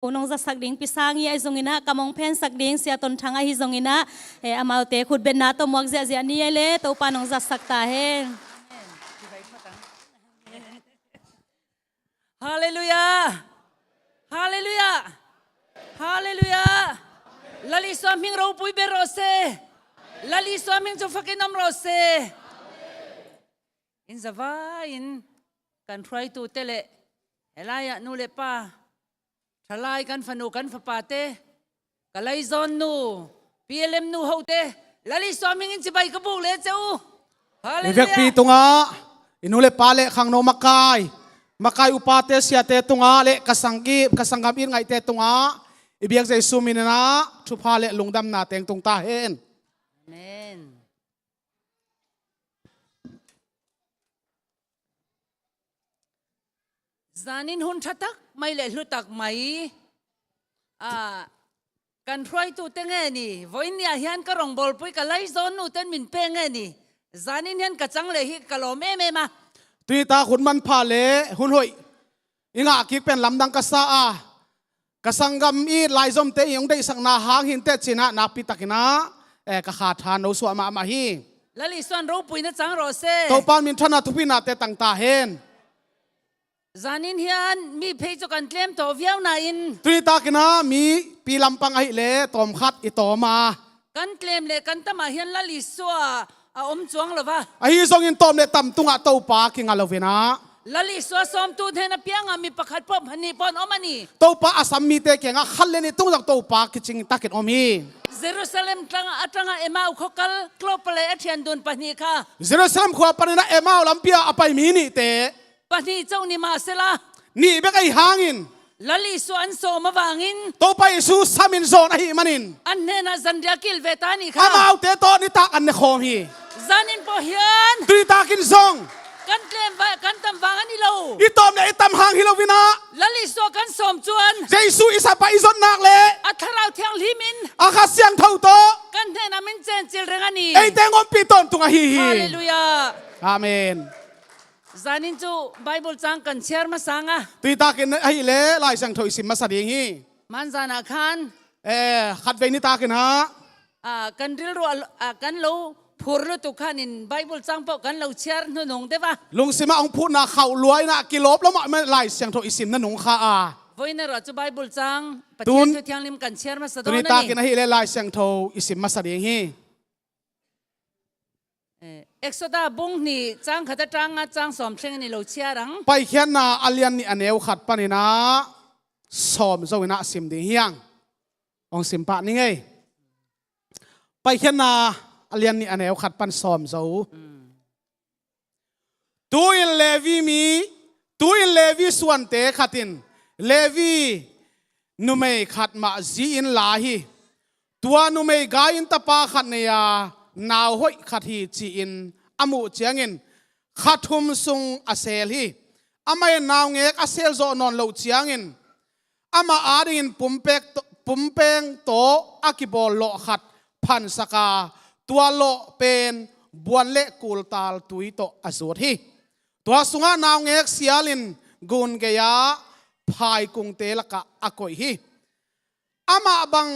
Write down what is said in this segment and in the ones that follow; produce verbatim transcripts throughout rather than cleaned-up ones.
Ko nong zatsak ding Pi Sang hi, ahi zongin ah ka mong phensak ding Sia Ton Thang ahi zongin ah, eh, amaute khutbetna tawh muak ziahziah ni ei le, Topa nong zatsak ta hen. Halleluiah. Halleluiah. Halleluiah. Lal Isua hming ropui bek rawh se. Lal Isua hming cu fakin om rawh se. In zavai-in kan hruaitute le, hih lai-ah nu le pa, thalai kan fanu kan fapate, ka laizawn nu, P L M nu hote, Lal Isua hmingin cibai ka buk le ce uh. I vekpi tungah i nu le pa le khangno makai, makai upate siate tungah le ka sanggam, ka sanggam it ngaihte tungah i biak Jesu min in ah thupha le lungdamna teng tung ta hen. Amen. Zanin hun ṭha tak mai le hlu tak mai, a, kan hruaitute nge ni, vawiin ni-ah hian ka rawngbawlpui ka laizawn nute min pek nge ni, zanin hian ka cang leh hi ka lawm em em a. Tuni tak hun manpha le hun hoih i ngah kik pen lamdang ka sa a, ka sanggam it laizomte i hong deihsakna hang hi inteh ci-in ah nakpi takin ah, eh, ka kha tha no suah mahmah hi. Lal Isuan ropuina cang rawh se. Topa min thana thupihnate tang ta hen. Zanin hian mi phei cu kan tlem tawh viau nain. Tuni takin ah mipi lampang ahih leh tawm khat i tawm a. Kan tlem leh kan tam ah hian Lal Isua a om chuang lo va. Ahi zongin tawm leh tam tungah Topa kinga lo-in ah. Lal Isua sawmtu hnena piangah mi pakhat pawh pahnih pawn om a ni. Topa a sam mite kiangah khat le nih tung zong Topa kicing takin om hi. Jerusalem tangah, a tangah Emau khuakal tlawmpal leh a ṭhian dun pahnih kha. Jerusalem khua panin ah Emau lampi ah a pai mi nihte. Pahnih co ni mah sela. Nih bek ahi hangin. Lal Isua an sawm avangin. Topa Isu samin zawn ahih manin. An hnenah zanriah kilh ve ta ni kha. Amaute tawh nitak an ne khawm hi. Zanin pawh hian. Tuni takin zong. Kan tlem va-, kan tam vang a ni lo. I tawm leh i tam hang hi lo-in ah. Lal Isua kan sawm chuan. Jesu i sap a i zon nak leh. A Thlarau Thianghlimin. A Kha Siangtho tawh. Kan hnenah min chencil reng a ni. Eite hong ompih tawntung ahi hi. Halleluiah. Amen. Zanin chu Bible chang kan chhiar hmasa ang a. Tuni takin ahih leh Lai Siangtho i sim hmasa ding hi. Hman zanah khan. Eh, khatvei ni takin ah. Ah, kan rilru a, ah, kan lo phur lutuk khan in Bible chang pawh kan lo chhiar hnu nung deuh a. Lungsimah hong phutna khauh luainah kilawp lo mahmah Lai Siangtho i simna nung kha a. Vawiin erawh chu Bible chang Pathian thu thianghlim kan chhiar hmasa dawn a ni. Tuni takin ahih leh Lai Siangtho i sim hmasa ding hi. Eh, Exoda bung hnih chang khat aṭanga chang sawm thlengin i lo chhiar ang. Paikhiatna a lian nih a neu khat panin ah sawm zo-in ah sim ding hi ang. Hong sim pah ning ei. Paikhiatna a lian nih a neu khat pan sawm zo. Mm. Tu-in Levi mi, tu-in Levi suante khat in Levi numei khat mah zi-in la hi. Tua numei gai-in tapa khat nei a, nau hoih khat hi ci-in a muh ciangin kha thum sung a sel hi. Amah in naungek a sel zawh nawn loh ciangin amah adingin pumpek taw-, pumpeng tawh a kibawl lawh khat phansak a, tua lawh pen buan le kultal tui tawh a zuat hi. Tua sungah naungek sialin gun gei-ah phaikungte lakah a koih hi. Amah bang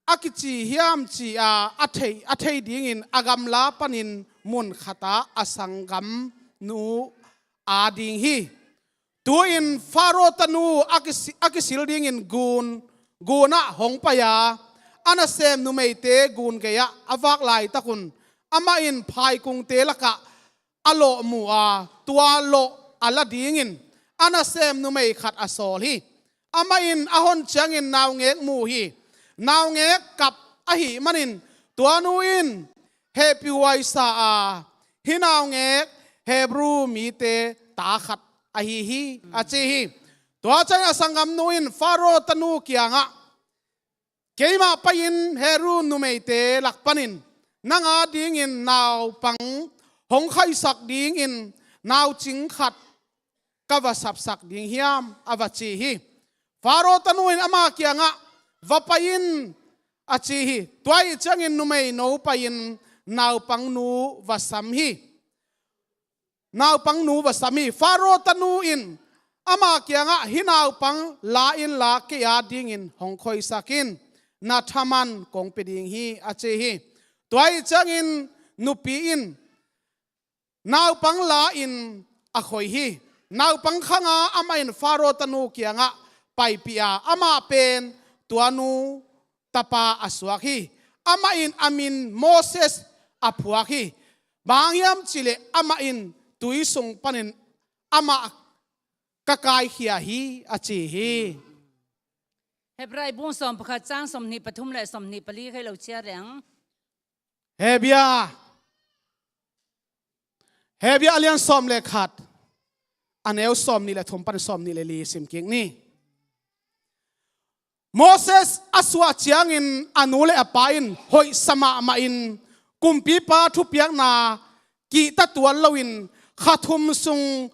a kici hiam ci-a a thei, a thei dingin a gamla panin mun khatah a sanggamnu ading hi. Tu-in Faro tanu a kisi-, a kisil dingin gun, gunah hong pai a, a nasem numeite gun gei-ah a vak laitakun amah in phaikungte lakah a lawh mu a, tua lawh a la dingin a nasem numei khat a sawl hi. Amah in a hon ciangin naungek mu hi. Naungek kap ahih manin tua nu in hehpihhuai sa a, "Hih naungek Hebru mite ta khat ahi hi," a ci hi. Tua ciangin a sanggamnu in Faro tanu kiangah, "Keimah pai-in Hebru numeite lak panin nang adingin naupang hong khaisak dingin naucing khat ka va sapsak ding hiam?" a va ci hi. Faro tanu in ama kiangah, "Va pai in," a ci hi. Tua ahih ciangin numeino pai-in naupangnu va sam hi. Naupangnu va sam hi. Faro tanu in ama kiangah, "Hih naupang la inla kei a dingin hong khoisak in, na thaman kong pia ding hi," a ci hi. Tua ahih ciangin nupi in naupang la-in a khoi hi. Naupang khanga amah in Faro tanu kiangah paipih a, amah pen tua nu tapa a suak hi. Amah in a min Moses a phuak hi. Bang hang hiam cihleh amah in tui sung panin amah ka kaikhia hi, a ci hi. Hebrai bung sawm pakhat, cang sawmhnih pathum le sawmhnih pali kei lo cia leng. Hebia. Hebia a lian sawm le khat, a neu sawmnih le thum pan sawmnih le li sim kik ni. Moses a suah ciangin a nu le a pa in hoihsa mahmahin kumpipa thupiakna kihta tuan loin kha thum sung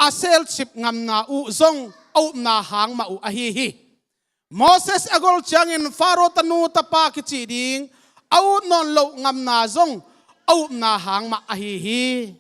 a selcip ngamna uh zong a upna hang mah uh ahi hi. Moses a gol ciangin Faro tanu tapa kici ding a ut nawn loh ngamna zong a upna hang mah ahi hi.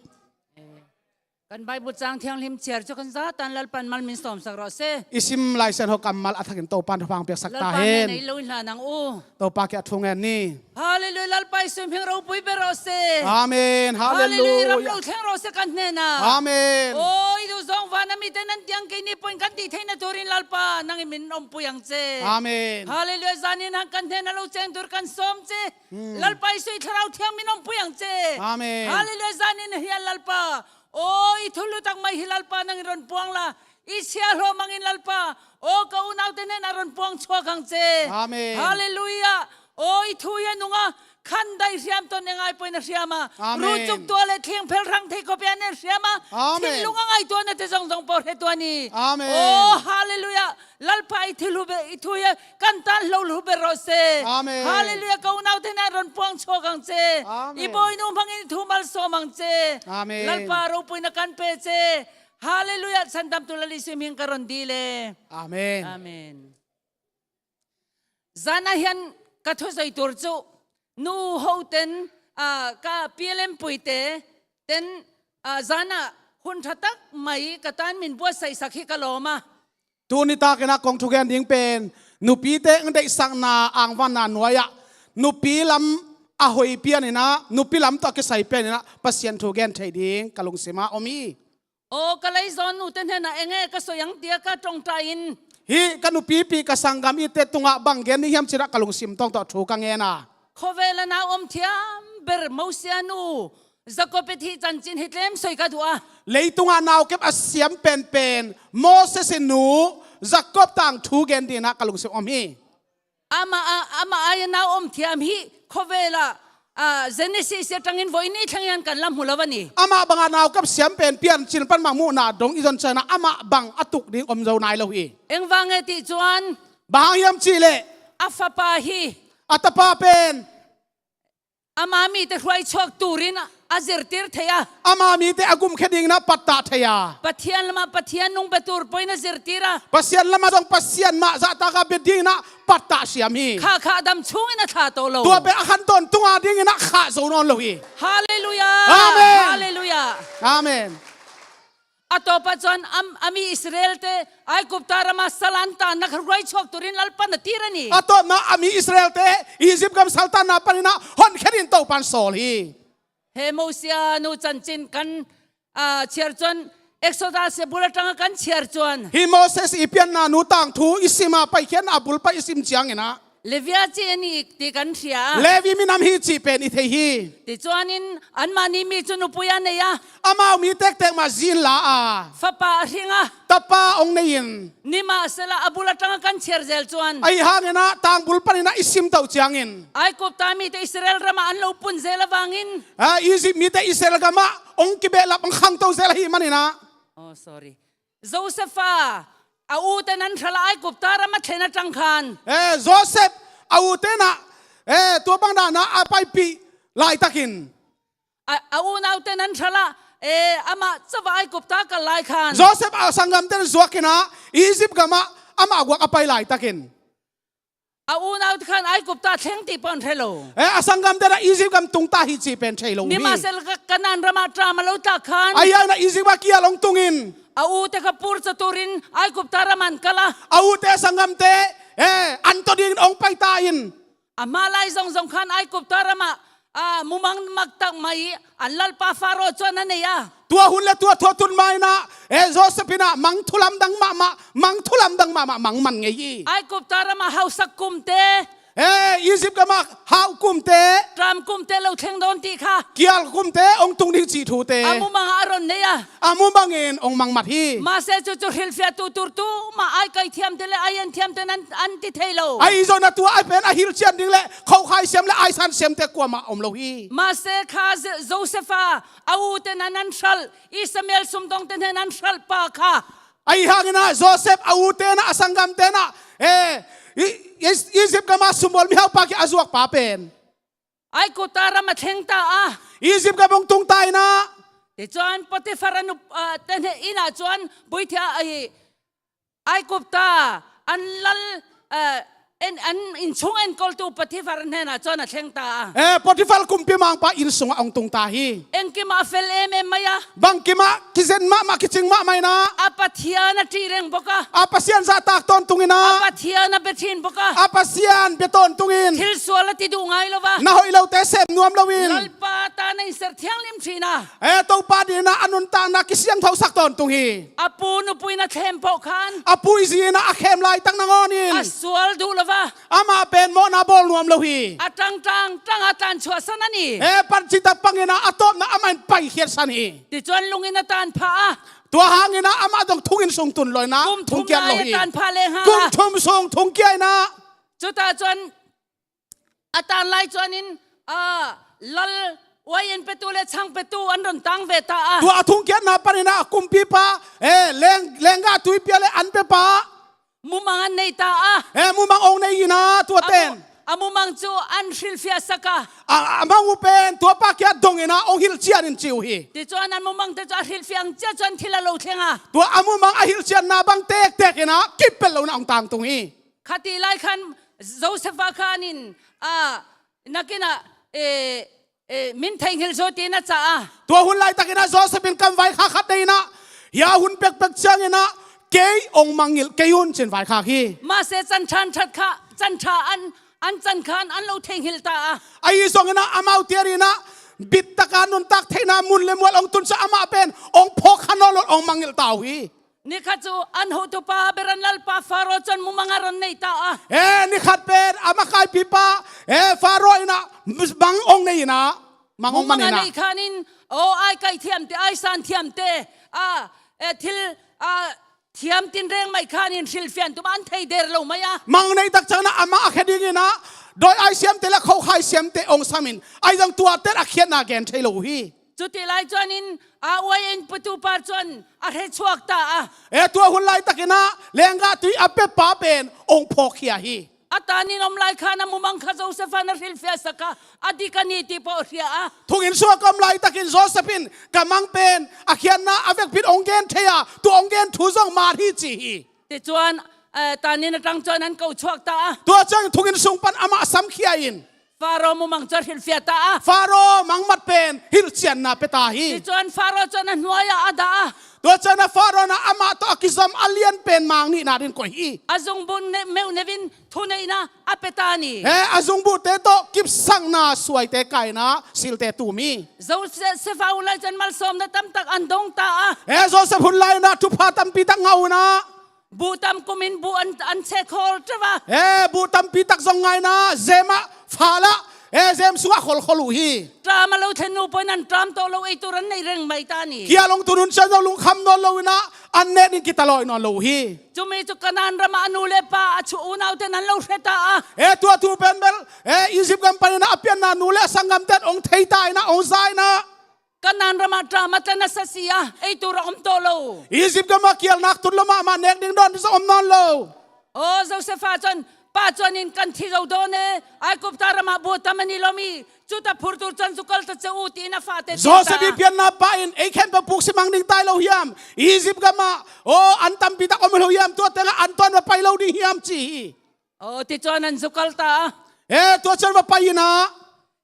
Kan Bible cang thianghlim ciar cu kan zatan Lalpan mal min sawmsak rawh se. I sim Lai Siangtho kammal a thakin Topan thupha piaksak ta hen. Lalpa nei lo in hla nang u. Topa kiang thu ngen ni. Hallelujah, Lalpa i sui hming ropui bia rawh se. Amen. Hallelujah, ram lo thleng rawh se kan hnenah. Amen. Aw, i duh zawng vana mite nan tiang kei ni pawhin kan dih theihna turin Lalpa nang i min ompui ang ce. Amen. Hallelujah, zanin hang kan hnenah lo ceng tur kan sawm ce. Hmm. Lalpa i sui Thlarau Thiang min ompui ang ce. Amen. Hallelujah, zanin hian Lalpa. Aw, i thulu tak mai hi Lalpa nang i ron puang la, i sia hlawh mangin Lalpa, aw, ka unaute hnenah ron puang chuak ang ce. Amen. Hallelujah. Aw, i thu hi a nunga khandai hriam tawn e, ngai pawhin a hriam a. Amen. Rucuk tua le thling phel hrang thei khawpia nen hriam a. Amen. Thinlung a ngaihtuahnate zongzong pawh hre tuan hi. Amen. Aw, hallelujah. Lalpa i thil hu be, i thu hi a kan tan lo hu be rawh se. Amen. Hallelujah, ka unaute hnenah ron puang chuak ang ce. Amen. I bawinu hmangin i thu malsawm ang ce. Amen. Lalpa ropuina kan pe ce. Hallelujah, Sandamtu Lal Jesuh hming ka ron dil e. Amen. Amen. Zanah hian ka thuzoi tur cu nu ho ten, ah, ka P L M puite ten, ah, zanah hun ṭha tak mai ka tan min buatsaihsak hi ka lawm a. Tuni takin ah kong thugen ding pen nupite ang deihsakna angvanna nuai-ah nupi lam a hoi pianin ah, nupi lam tawh a kisai pianin ah Pasian thu gen thei ding ka lungsim ah om hi. Aw, ka laizawn nute hnenah enge ka soi ang tia ka ṭawngṭai in. Hih ka nupipi ka sanggam ite tungah bang gen ding hiam cih ah ka lungsim tawng tawh thu ka ngen a. Khawvel a nau om thiam ber Mosia nu Jakob i thih chanchin hi tlem soi ka duh a. Leitungah naukep a siam penpen Moses in nu Jakob tangthu gen dingin ah ka lungsim om hi. Amah a, amah ai a nau om thiam hi khawvel ah, ah, Genesis i a ṭangin voi nih thleng hian kan la hmu lo a ni. Amah bangah naukep siam pen Piancil pan mah muhna dong i zon ciangin ah amah bang a tuk ding om zo nai lo hi. Engvang e tih chuan. Bang hang hiam cihleh. A fapa hi. A tapa pen. Ama mite hruai chhuak turin a zirtir thei a. Ama mite a gumkhia dingin ah pattah thei a. Pathian lamah Pathian nung pe tur pawhin a zirtir a. Pasian lamah zong Pasian mah zahtak a bia dingin ah pattah siam hi. Khah khah dam chungin a thlah tawh lo. Tua pen a khan tawntung a dingin ah khah zo nawn lo hi. Hallelujah. Amen. Hallelujah. Amen. A tawpah chuan a, a mi Israelte Aigupta rama sal an tanna kha hruai chhuak turin Lalpan a tir a ni. A tawpna a mi Israelte Egypt gam sal tanna panin ah honkhiatin Topan sawl hi. He Mosia nu chanchin kan, ah, chhiar chuan Exodus a bul aṭanga kan chhiar chuan. Hi Moses i pianna nu tangthu i sim a, Paikhiatna a bul pai i sim ciangin ah. Levia ci a ni ti kan hria a. Levi minam hi cih pen i thei hi. Tichuanin anmahni mi cu nupui a nei a. Amau mi tektek mah zin la a. Fapa a hring a. Tapa hong nei in. Nimahsela a bul aṭanga kan chhiar zel chuan. Ahi hangin ah tangbul panin ah i sim toh ciangin. Aigupta mite Israel ramah an lo pun zel avangin. A, Egypt mite Israel gamah hong kibehlap hong khangto zel ahih manin ah. Oh, sorry. Joseph a, a ute nan hralh a Aigupta ram a thlen aṭang khan. Eh, Joseph a ute nah, eh, tua bang dana a paipih laitakin. A, a unaute nan hralh a, eh, amah chauh a Aigupta kal lai khan. Joseph a sanggamte nan zuakin ah Egypt gamah amah guak a pai laitakin. A unaute khan Aigupta thleng tih pawh an hre lo. Eh, a sanggamte nah Egypt gam tung ta hi cih pen thei lo hi. Nimahsela Ka-, Kanaan ramah ṭam a lo tlak khan. Ahi hangin ah Egypt ah kial hong tungin. A ute kha purcha turin Aigupta ram ah an kal a. A ute sanggamte, eh, an tawh dingin hong paita in. Amah lai zongzong khan Aigupta ram ah, ah, mumang maktak mah hi, an lalpa Faro cu an nei a. Tua hun le tua thu a tun ma-in ah, eh, Joseph in ah mang thu lamdang mahmah, mang thu lamdang mahmah, mang man ngei hi. Aigupta ram ah hausak kumte, eh, Egypt gam ah hau kumte, ṭam kumte lo thleng dawn ti kha. Kial kumte hong tung ding cih thute. A mumang ah a ron nei a. A mumang in hong mang mat hi. Mahse cucu hrilhfiahtu turtu mah aikai thiamte le aian thiamte in an, an ti thei lo. Ahi zongin ah tua ai pen a hilhcian ding le khokhai siam le aisan siamte kuamah om lo hi. Mahse kha Ze-, Joseph a, a ute in an, an hralh, Ishmael sumdongte hnen an hralh pa kha. Ahi hangin ah Joseph a ute in ah, a sanggamte in ah, eh, I-, I-, Egypt gam ah sumbawl mihaupa kiang a zuak pa pen Aigupta ram ah thleng ta a. Egypt gam hong tung ta in ah. Tichuan Potiphar a nup-, ah, te hnen inn ah chuan buithia ahi, Aigupta an lal, ah, en, an innchung enkawltu Potiphar hnenah chuan a thleng ta a. Eh, Potiphar kumpi mangpa inn sungah hong tung ta hi. Engkim ah a fel em em mai a. Bangkim ah kizen mahmah, kicing mahmah in ah. A Pathian a ṭih reng bawk a. A Pasian zahtak tawntung in ah. A Pathian a biaṭhin bawk a. A Pasian bia tawntung in. Thil sual a ti duh ngai lo va. Na hoih lote sem nuam lo in. Lalpa tan a inser thianghlim ṭhin a. Eh, Topa dingin ah a nuntakna kisiangthosak tawntung hi. A pu nupui in a thlem pawh khan. A pu zi in ah a khem laitak nangawn in. A sual duh lo va. Amah pen mawhna bawl nuam lo hi. A ṭangṭang ṭang a tlanchhuahsan a ni. Eh, pan citak pang in ah a tawpna amah in paikhiatsan hi. Tichuan lung in a tan phah a. Tua hangin ah amah zong thung inn sung tun lo in ah, kum thum thungkiat lo lai a hi. Tan phah leng hang a. Kum thum sung thungkia in ah. Chutah chuan a tan lai chuanin, ah, lal uain petu le chhang petu an rawn tang ve ta a. Tua a thungkiatna panin ah a kumpipa, eh, leng, lenggah tuipia le an pepa. Mumang an nei ta a. Eh, mumang hong nei in ah tua ten. A mu-, a mumang chu an hrilhfiah sak a. A, a mang uh pen tuapa kiang dong in ah hong hilhcian in ci uh hi. Tichuan an mumangte chu a hrilhfiah ang chiah chuan thil a lo thleng a. Tua a mumang a hilhcianna bang tektek in ah kipelh lo in ah hong tangtung hi. Khatih lai khan Joseph a khanin, ah, nakin ah, eh, eh, min theihnghilh zaw tiin a chah a. Tua hun laitakin ah Joseph in kam vaikhak khat nei in ah, hia hun pekpek ciangin ah kei hong mangngilh kei un ci-in vaikhak hi. Mahse chan ṭha an ṭhat kha, chan ṭha an, an chan khan an lo theihnghilh ta a. Ahi zongin ah amau tiarin ah bit taka nuntak theihna mun le mual hong tun ciang amah pen hong phawk kha nawn lo, hong mangngilh ta uh hi. Ni khat chu an hotupa ber an lalpa Faro chuan mumang a rawn nei ta a. Eh, ni khat pen a makaipipa, eh, Faro in ah mang hong nei in ah, mang hong man in ah. Mumang a nei khanin, aw, aikai thiamte, aisan thiamte, a, eh, thil, a, thiam tinreng mai khanin hrilhfiah an tum a, an thei der lo mai a. Mang nei tak ciangin ah amah a khe dingin ah dawi ai siamte le khokhai siamte hong samin, ahi zong tuate a khiatna gen thei lo uh hi. Chutih lai chuanin a uain petupa chuan a hre chhuak ta a. Eh, tua hun laitakin ah lenggah tui a pepa pen hong phawkkhia hi. A tanin awm lai khan a mumang kha Joseph-an a hrilhfiah sak a, a dik a ni tih pawh a hria a. Thunginn sungah ka awm laitakin Joseph in ka mang pen a khiatna a vekpin hong gen thei a, tua hong gen thu zong maan hi ci hi. Tichuan, eh, tanin a tang chuan an ko chhuak ta a. Tua chuan thunginn sung pan amah a samkhia in Faro mumang chu a hrilhfiah ta a. Faro mangmat pen hilhcianna pe ta hi. Tichuan Faro chuan a hnuaiah a dah a. Tua chuan a Faro in ah amah tawh a kizawm a lian pen mang nihna dingin koih hi. A zungbuh ne-, meuh neuhin thuneihna a pe ta a ni. He, a zungbuhte tawh kipsakna suaite kai in ah silte tum hi. Joseph a hun lai chuan malsawmna tam tak an dawng ta a. He, Joseph hun lai in ah thupha tampi tak ngah uh in ah. Buh tam kumin buh an, an chhek khawl teuh a. He, buh tampi tak zong ngah in ah, zem ah, fal ah, he, zem sungah kholkhol uh hi. Ṭam a lo thlen uh pawhin an ṭam tawh lo, ei tur an nei reng mai ta a ni. Kial hong tun hun ciang zong lungkham nawn lo in ah, an nek ding kitalawi nawn lo uh hi. Chumi chu Kanan ramah a nu leh pa a chu unaute an lo hre ta a. He, tua thu pen bel, he, Egypt gam panin ah a pianna nu leh a sanggamte in hong thei ta in ah, hong za in ah. Kanan ramah ṭam a tla nasa si a, ei tur a awm tawh lo. Egypt gamah kialnak tun lo mahmah, nek ding dawn ding zong awm nawn lo. Aw, Joseph-a chuan, pa chuanin kan thi zo dawn e, Aigupta ramah buh tam a ni lo mi, chuta phur tur chuan zu kal ta che u, tiin a fate ṭhin ta. Joseph ii pianna pa in ei khempeuh puk si mang ding tai lo hiam? Egypt gamah, aw, an tampi tak awm lo hiam? Tua tengah an tawn va pai lo ding hiam ci hi. Aw, tichuan an zu kal ta a. He, tua chuan va pai in ah.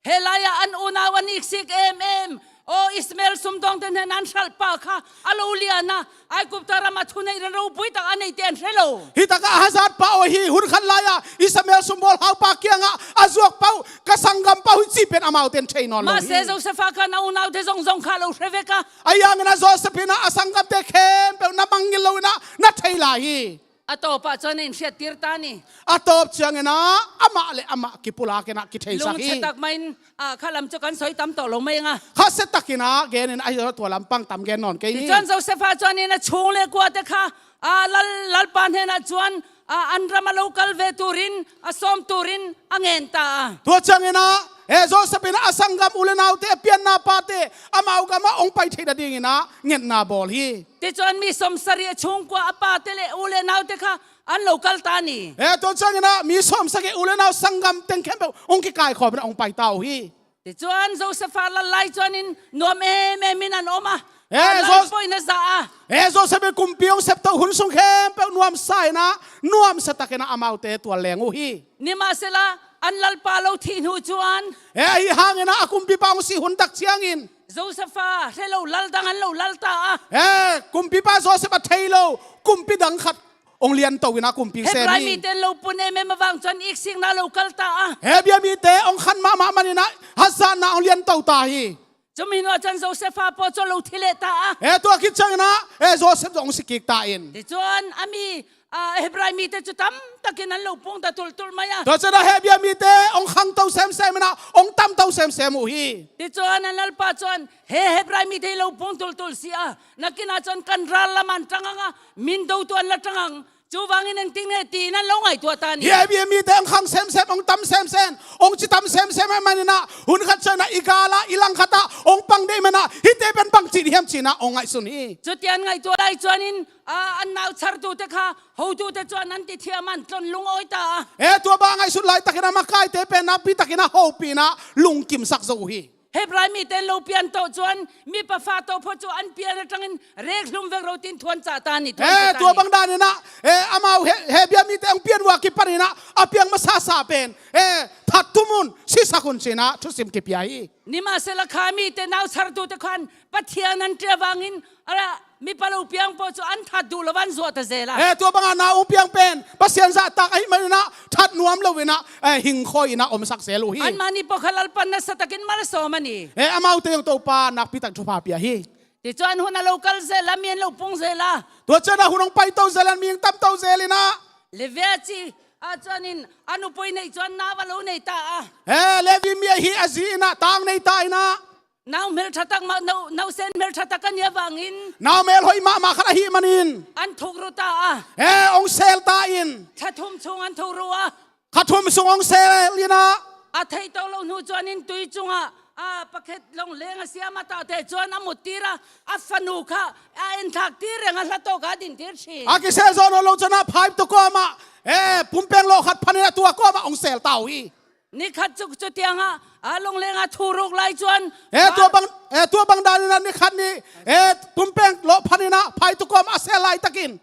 He laiah an unau an iksik em em. Aw, Ishmael sumdawngte hnen an hralh pa kha a lo lian a, Aigupta ramah thuneihna ropui tak a neite an hre lo. Hi takah a hazat pa aw hi, hun khat lai-ah Ishmael sumbawl haupa kiangah a zuak pa uh, ka sanggam pa uh hi ci pen amaute an thei nawn lo hi. Mahse Joseph a khan a unaute zongzong kha lo hre vek a. Ahi hangin ah Joseph in ah a sanggamte khempeuh na mangngilh lo in ah na thei lai hi. A tawpah chuan a inhriattir ta ni. A tawp ciangin ah amah le amah kipulak in ah kitheisak hi. Lungtha tak mahin, ah, khalam chu kan sawi tam tawh lo mai anga. Khasia takin ah genin ah tua lampang tam gen nawn kei ni. Tichuan Joseph a chuan in a chhung le kuate kha, ah, lal, Lalpa hnenah chuan, ah, an ram a lo kal ve turin, a sawm turin a ngen ta a. Tua ciangin ah, eh, Joseph in ah a sanggam u le naute, a pianna pate, amau gamah hong pai theihna dingin ah ngetna bawl hi. Tichuan mi sawmsarih a chhungkua a pate le u le naute kha an lo kal ta ni. Eh, tua ciangin ah mi sawmsagih u le nau sanggam teng khempeuh hong kikaikhawm in ah hong pai ta uh hi. Tichuan Joseph a lal lai chuanin nuam em em in an awm a. Eh, a lal Jos- pawhin a za a. Eh, Joseph in kumpi hong sep tawh hun sung khempeuh nuamsa in ah, nuamsa takin ah amaute tual leng uh hi. Nimahsela, an lalpa lo thih hnu chuan. Eh, ahi hangin ah a kumpipa hong sih hun tak ciangin. Joseph a hre lo lal dang an lo lal ta a. Eh, kumpipa Joseph a thei lo kumpi dang khat hong lian to in ah kumpi sem hi. Hebrai mite an lo pun em em avang chuan iksikna lo kal ta a. Hebia mite hong khan mahmah manin ah hazatna hong lian to ta hi. Chumi hnuah chuan Joseph a pawh chu a lo thi leh ta a. Eh, tua khit ciangin ah, eh, Joseph zawh hong si kik ta in. Tichuan a mi, ah, Hebrai mite chu tam takin an lo pung ta tulh tulh mai a. Tua chuan ah Hebia mite hong khang to semsem in ah, hong tam to semsem uh hi. Tichuan an lalpa chuan, "He Hebrai mite hi lo pung tulh tulh si a, nakinah chuan kan ral lamah an tang ang a, min do tuan la tang ang. Chuvangin engtin nge?" tiin an lo ngaihtuah ta ni. Hebia mite hong khang semsem, hong tam semsem, hong ci tam semsem ahih manin ah, hun khat ciangin ah i gala, i langkhatah hong pang daih manin ah, hihte pen bang cih hiam ci-in ah hong ngaihsun hi. Chuti an ngaihtuah lai chuanin, a, an nauchhartute kha, hotute chuan an tithiam a, an tlawn lungawi ta a. Eh, tua bang a ngaihsut laitakin ah makaite pen nakpi takin ah hopih in ah lungkimsak zo uh hi. Hebrai mite an lo pian tawh chuan mipa fa tawh pawh chu an pian aṭangin rek hlum vek ro tiin thuan chah ta ni, thuan chah ta ni. Eh, tua bang danin ah, eh, amau He-, Hebia mite hong pian uh a kipanin ah a piang hmasa sa pen, eh, that tum un, sisak un ci-in ah thusim kipia hi. Nimahsela kha mite nauchhartute khan Pathian an ṭih avangin, a, mipa lo piang pawh chu an that duh lo an zuah ta zel a. Eh, tua banga nau hong piang pen Pasian zahtak ahih manin ah that nuam lo in ah, eh, hing khawi in ah omsak zel uh hi. Anmahni pawh kha Lalpan nasa takin malsawm a ni. Eh, amaute zong Topa nakpi tak thupha pia hi. Tichuan hun a lo kal zel a, mi an lo pung zel a. Tua chuan a hun hong pai to zel a, mi hong tam to zel in ah. Levi a chi, a chuanin a nupui neih chuan nau a lo nei ta a. Eh, Levi mi ahi a zi in ah tang nei ta in ah. Nau hmel ṭha tak mah, nau, nausen hmel ṭha tak a nih avangin. Nau melhoih mahmah khat ahih manin. An thuk ru ta a. Eh, hong sel ta in. Thla thum chung an thuk ru a. Kha thum sung hong sel in ah. A thei tawh loh hnu chuanin tui chungah, a, pakhat lawngleng a siam a tah teh chuan a muttir a, a fanu kha a enthlak tir reng a, hla tawk a din tir ṭhin. A kisel zawh nawn loh chuan a phaitu kawmah, eh, pumpeng lawh khat phan in ah tua kawmah hong sel ta uh hi. Ni khat chu, chutianga, a, lawngleng a thuruk lai chuan, eh, tua bang, eh, tua bang danin ah ni khat ni, eh, pumpeng lawh phan in ah phaitu kawmah a sel laitakin.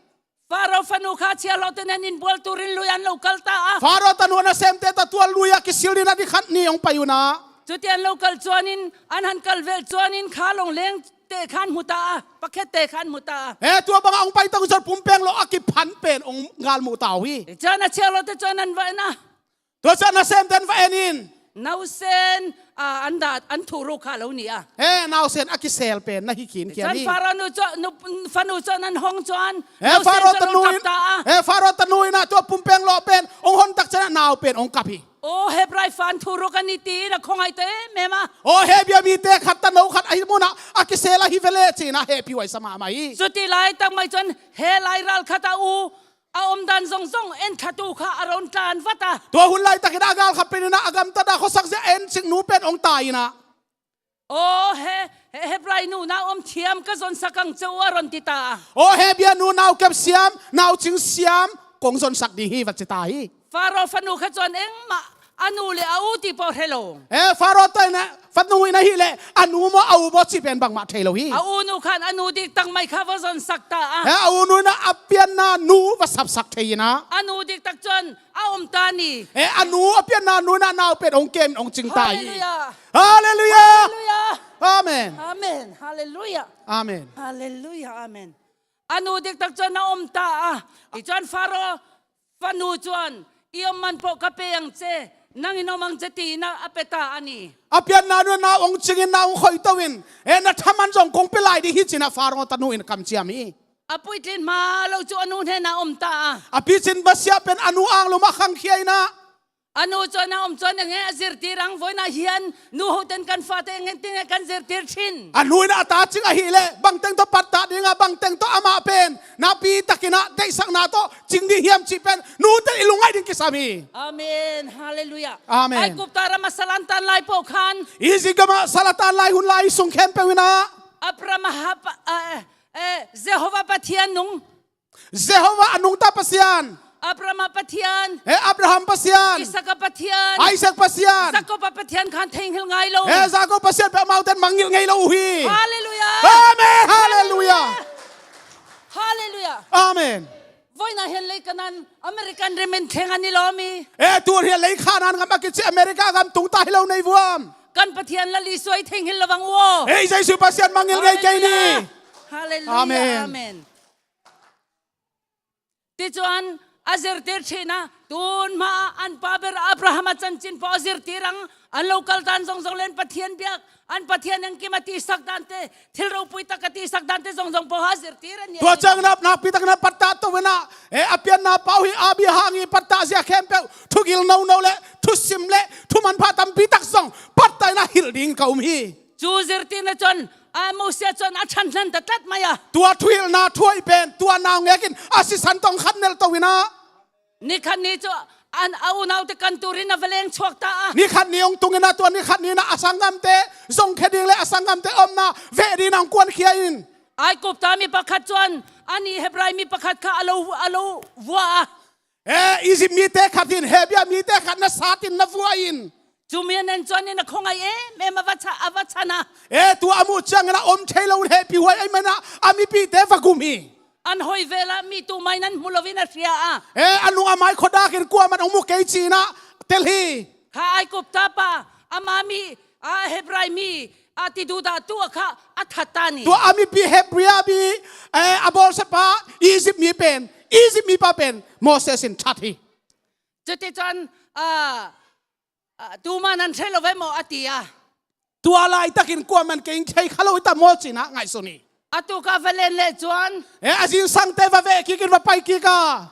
Faro fanu kha chhiahhlawhte nen inbual turin lui an lo kal ta a. Faro tanu nasemte tawh tua lui-ah kisilin a ni khat ni hong pai un ah. Chuti an lo kal chuanin, an han kal vel chuanin kha lawngleng te khan hmu ta a, pakhat te khan hmu ta a. Eh, tua bangah hong pai tawh chuan pumpeng lawh a kiphan pen hong ngal hmu ta uh hi. Chuan a chhiahhlawhte chuan an va en a. Tua chuan nasemte an va enin. Nausen, a, an dah, an thuruk kha lo ni a. Eh, nausen a kisel pen na hi khin khian hi. Chuan Faro nu chu, nu, fanu chuan an hawng chuan, eh, nausen Faro chu a lo tanu in, tap ta a. Eh, Faro tanu in ah tua pumpeng lawh pen hong hawn tak chuan a nau pen hong kap hi. Aw, Hebrai fa an thuruk a ni tiin a khawngaih ta em em a. Aw, Hebia mite khat tanu khat ahi munah a kisel ahi ve leh ci-in a hehpih huaisa mahmah hi. Chuti lai tak mai chuan he lai ral khat a u a awmdan zawng zawng enthatu kha a rawn tlan vat a. Tua hun laitakin a galkhat penin ah a gamtat a khawsak zia a encik nu pen hong tai in ah. Aw, he, he Hebrai nu nau awm thiam ka zawnsak ang che u a rawn ti ta a. Aw, Hebia nu nau kep siam, nau cing siam kong zawnsak ding hi va ci ta hi. Faro fanu kha chuan engmah a nu leh a u tih pawh hre lo. Eh, Faro tawh in ah fanu in ahih leh a nu maw a u maw cih pen bangmah thei lo hi. A u nu khan a nu dik tak mai kha va zawnsak ta a. Eh, a u nu in ah a pianna nu va sapsak thei in ah. A nu dik tak chuan a awm ta ni. Eh, a nu a pianna nu in ah nau pen hong kem in hong cing ta hi. Hallelujah. Hallelujah. Hallelujah. Amen. Amen. Halleluiah. Amen. Halleluiah. Amen. A nu diktak cuan a om ta a. Hi cuan Faro fanu cuan, "I om man pawh ka pe ang ce, nang in om ang ce," ci-in a pia ta a ni. A pianna nu na hong cingin na hong khoihto in, e, na thaman zong kong pia lai ding hi ci-in a Faro tanu in kamciam hi. A puitlin hma lo cu a nu hnenah om ta a. A picin basia pen a nu anglum ah khangkhia in a. A nu cuan a om cuan, "Eng e a zirtir ang, vawiinah hian nu hoten kan fate eng e tin e kan zirtir ṭhin." A nu in a ta cing ahih leh bangteng tawh pattah ding a, bangteng tawh amah pen nakpi takin a deihsakna tawh cing ding hiam cih pen nute i lungngaih ding kisam hi. Amen. Halleluiah. Amen. Aigupta ram a sal an tan lai pawh khan, Egypt gam ah sal a tan lai hun lai sung khempeuh in a, Abraham a hapa, a, e, Jehovah Pathian nung, Jehovah a nungta Pasian. Abraham a Pathian. He Abraham Pasian. Isak a Pathian. Isaac Pasian. Jacob a Pathian khan theinghil ngai lo. He Jacob Pasian peuh amaute in mangngilh ngei lo uh hi. Halleluiah. Amen. Halleluiah. Halleluiah. Amen. Vawiinah hian lei kan an American rim in thleng a ni lo mi. E, tun hian lei khan an ngam a kici America gam tung ta hi lo nei vuam. Kan Pathian la li suai theinghil lo vang u aw. Hei Jesu Pasian mangngilh ngei kei ni. Halleluiah. Halleluiah. Amen. Amen. Tichuan a zirtir ṭhin a, tun hma an pa ber Abraham a chanchin pawh a zirtir ang, an lo kal tan zong zong len Pathian biak, an Pathian engkim a tihsak dante, thil ropui tak a tihsak dante zong zong pawh a zirtir a ni. Tua ciang nak, nakpi takin a pattah to in a, e, a pianna pau hi a bia hang hi pattah zia khempeuh, thugil nono le, thusim le, thumanpha tampi tak zong, pattah in a hilh dingin ka um hi. Cu zirtirna chuan, a, Mosia chuan a ṭhan hlan ta tlat mai a. Tua thuhilhna thuaih pen, tua nau ngekin a sisan tawng khat nelh to in a. Ni khat ni chu an, a unaute kan turin a va leng chhuak ta a. Ni khat ni hong tung in a, tua ni khat ni in a, a sanggamte zong khe ding le a sanggamte omna veh dingin a hong kuankhia in. Aigupta mi pakhat chuan a ni Hebrai mi pakhat kha a lo, a lo vua a. E, Egypt mite khat in Hebrai mite khat na sat in na vua in. Cu mi a nen chuan in a khawngaih em em a va chha-, a va chhan a. E, tua a muh ciangin a om thei lo in hehpih huai ahih manin a mipihte va gum hi. An hawi vel a mi tumah in an hmu lo in a hria a. E, a nung a mai khuadak in kuamah in hong mu kei ci-in a tel hi. Kha Aigupta pa, ama mi, a, Hebrai mi, a, ti duhdahtu a kha a that ta ni. Tua a mipi Hebrai mi, e, a bawlsiapa Egypt mi pen, Egypt mipa pen Moses in that hi. Chuti chuan, a, a, tuman an hre lo ve maw a ti a. Tua laitakin kuamah in kei thei kha lo i ta maw ci-in a ngaihsun hi. A tuka va len leh chuan. E, a zingsangte va veh kik in va pai kik a.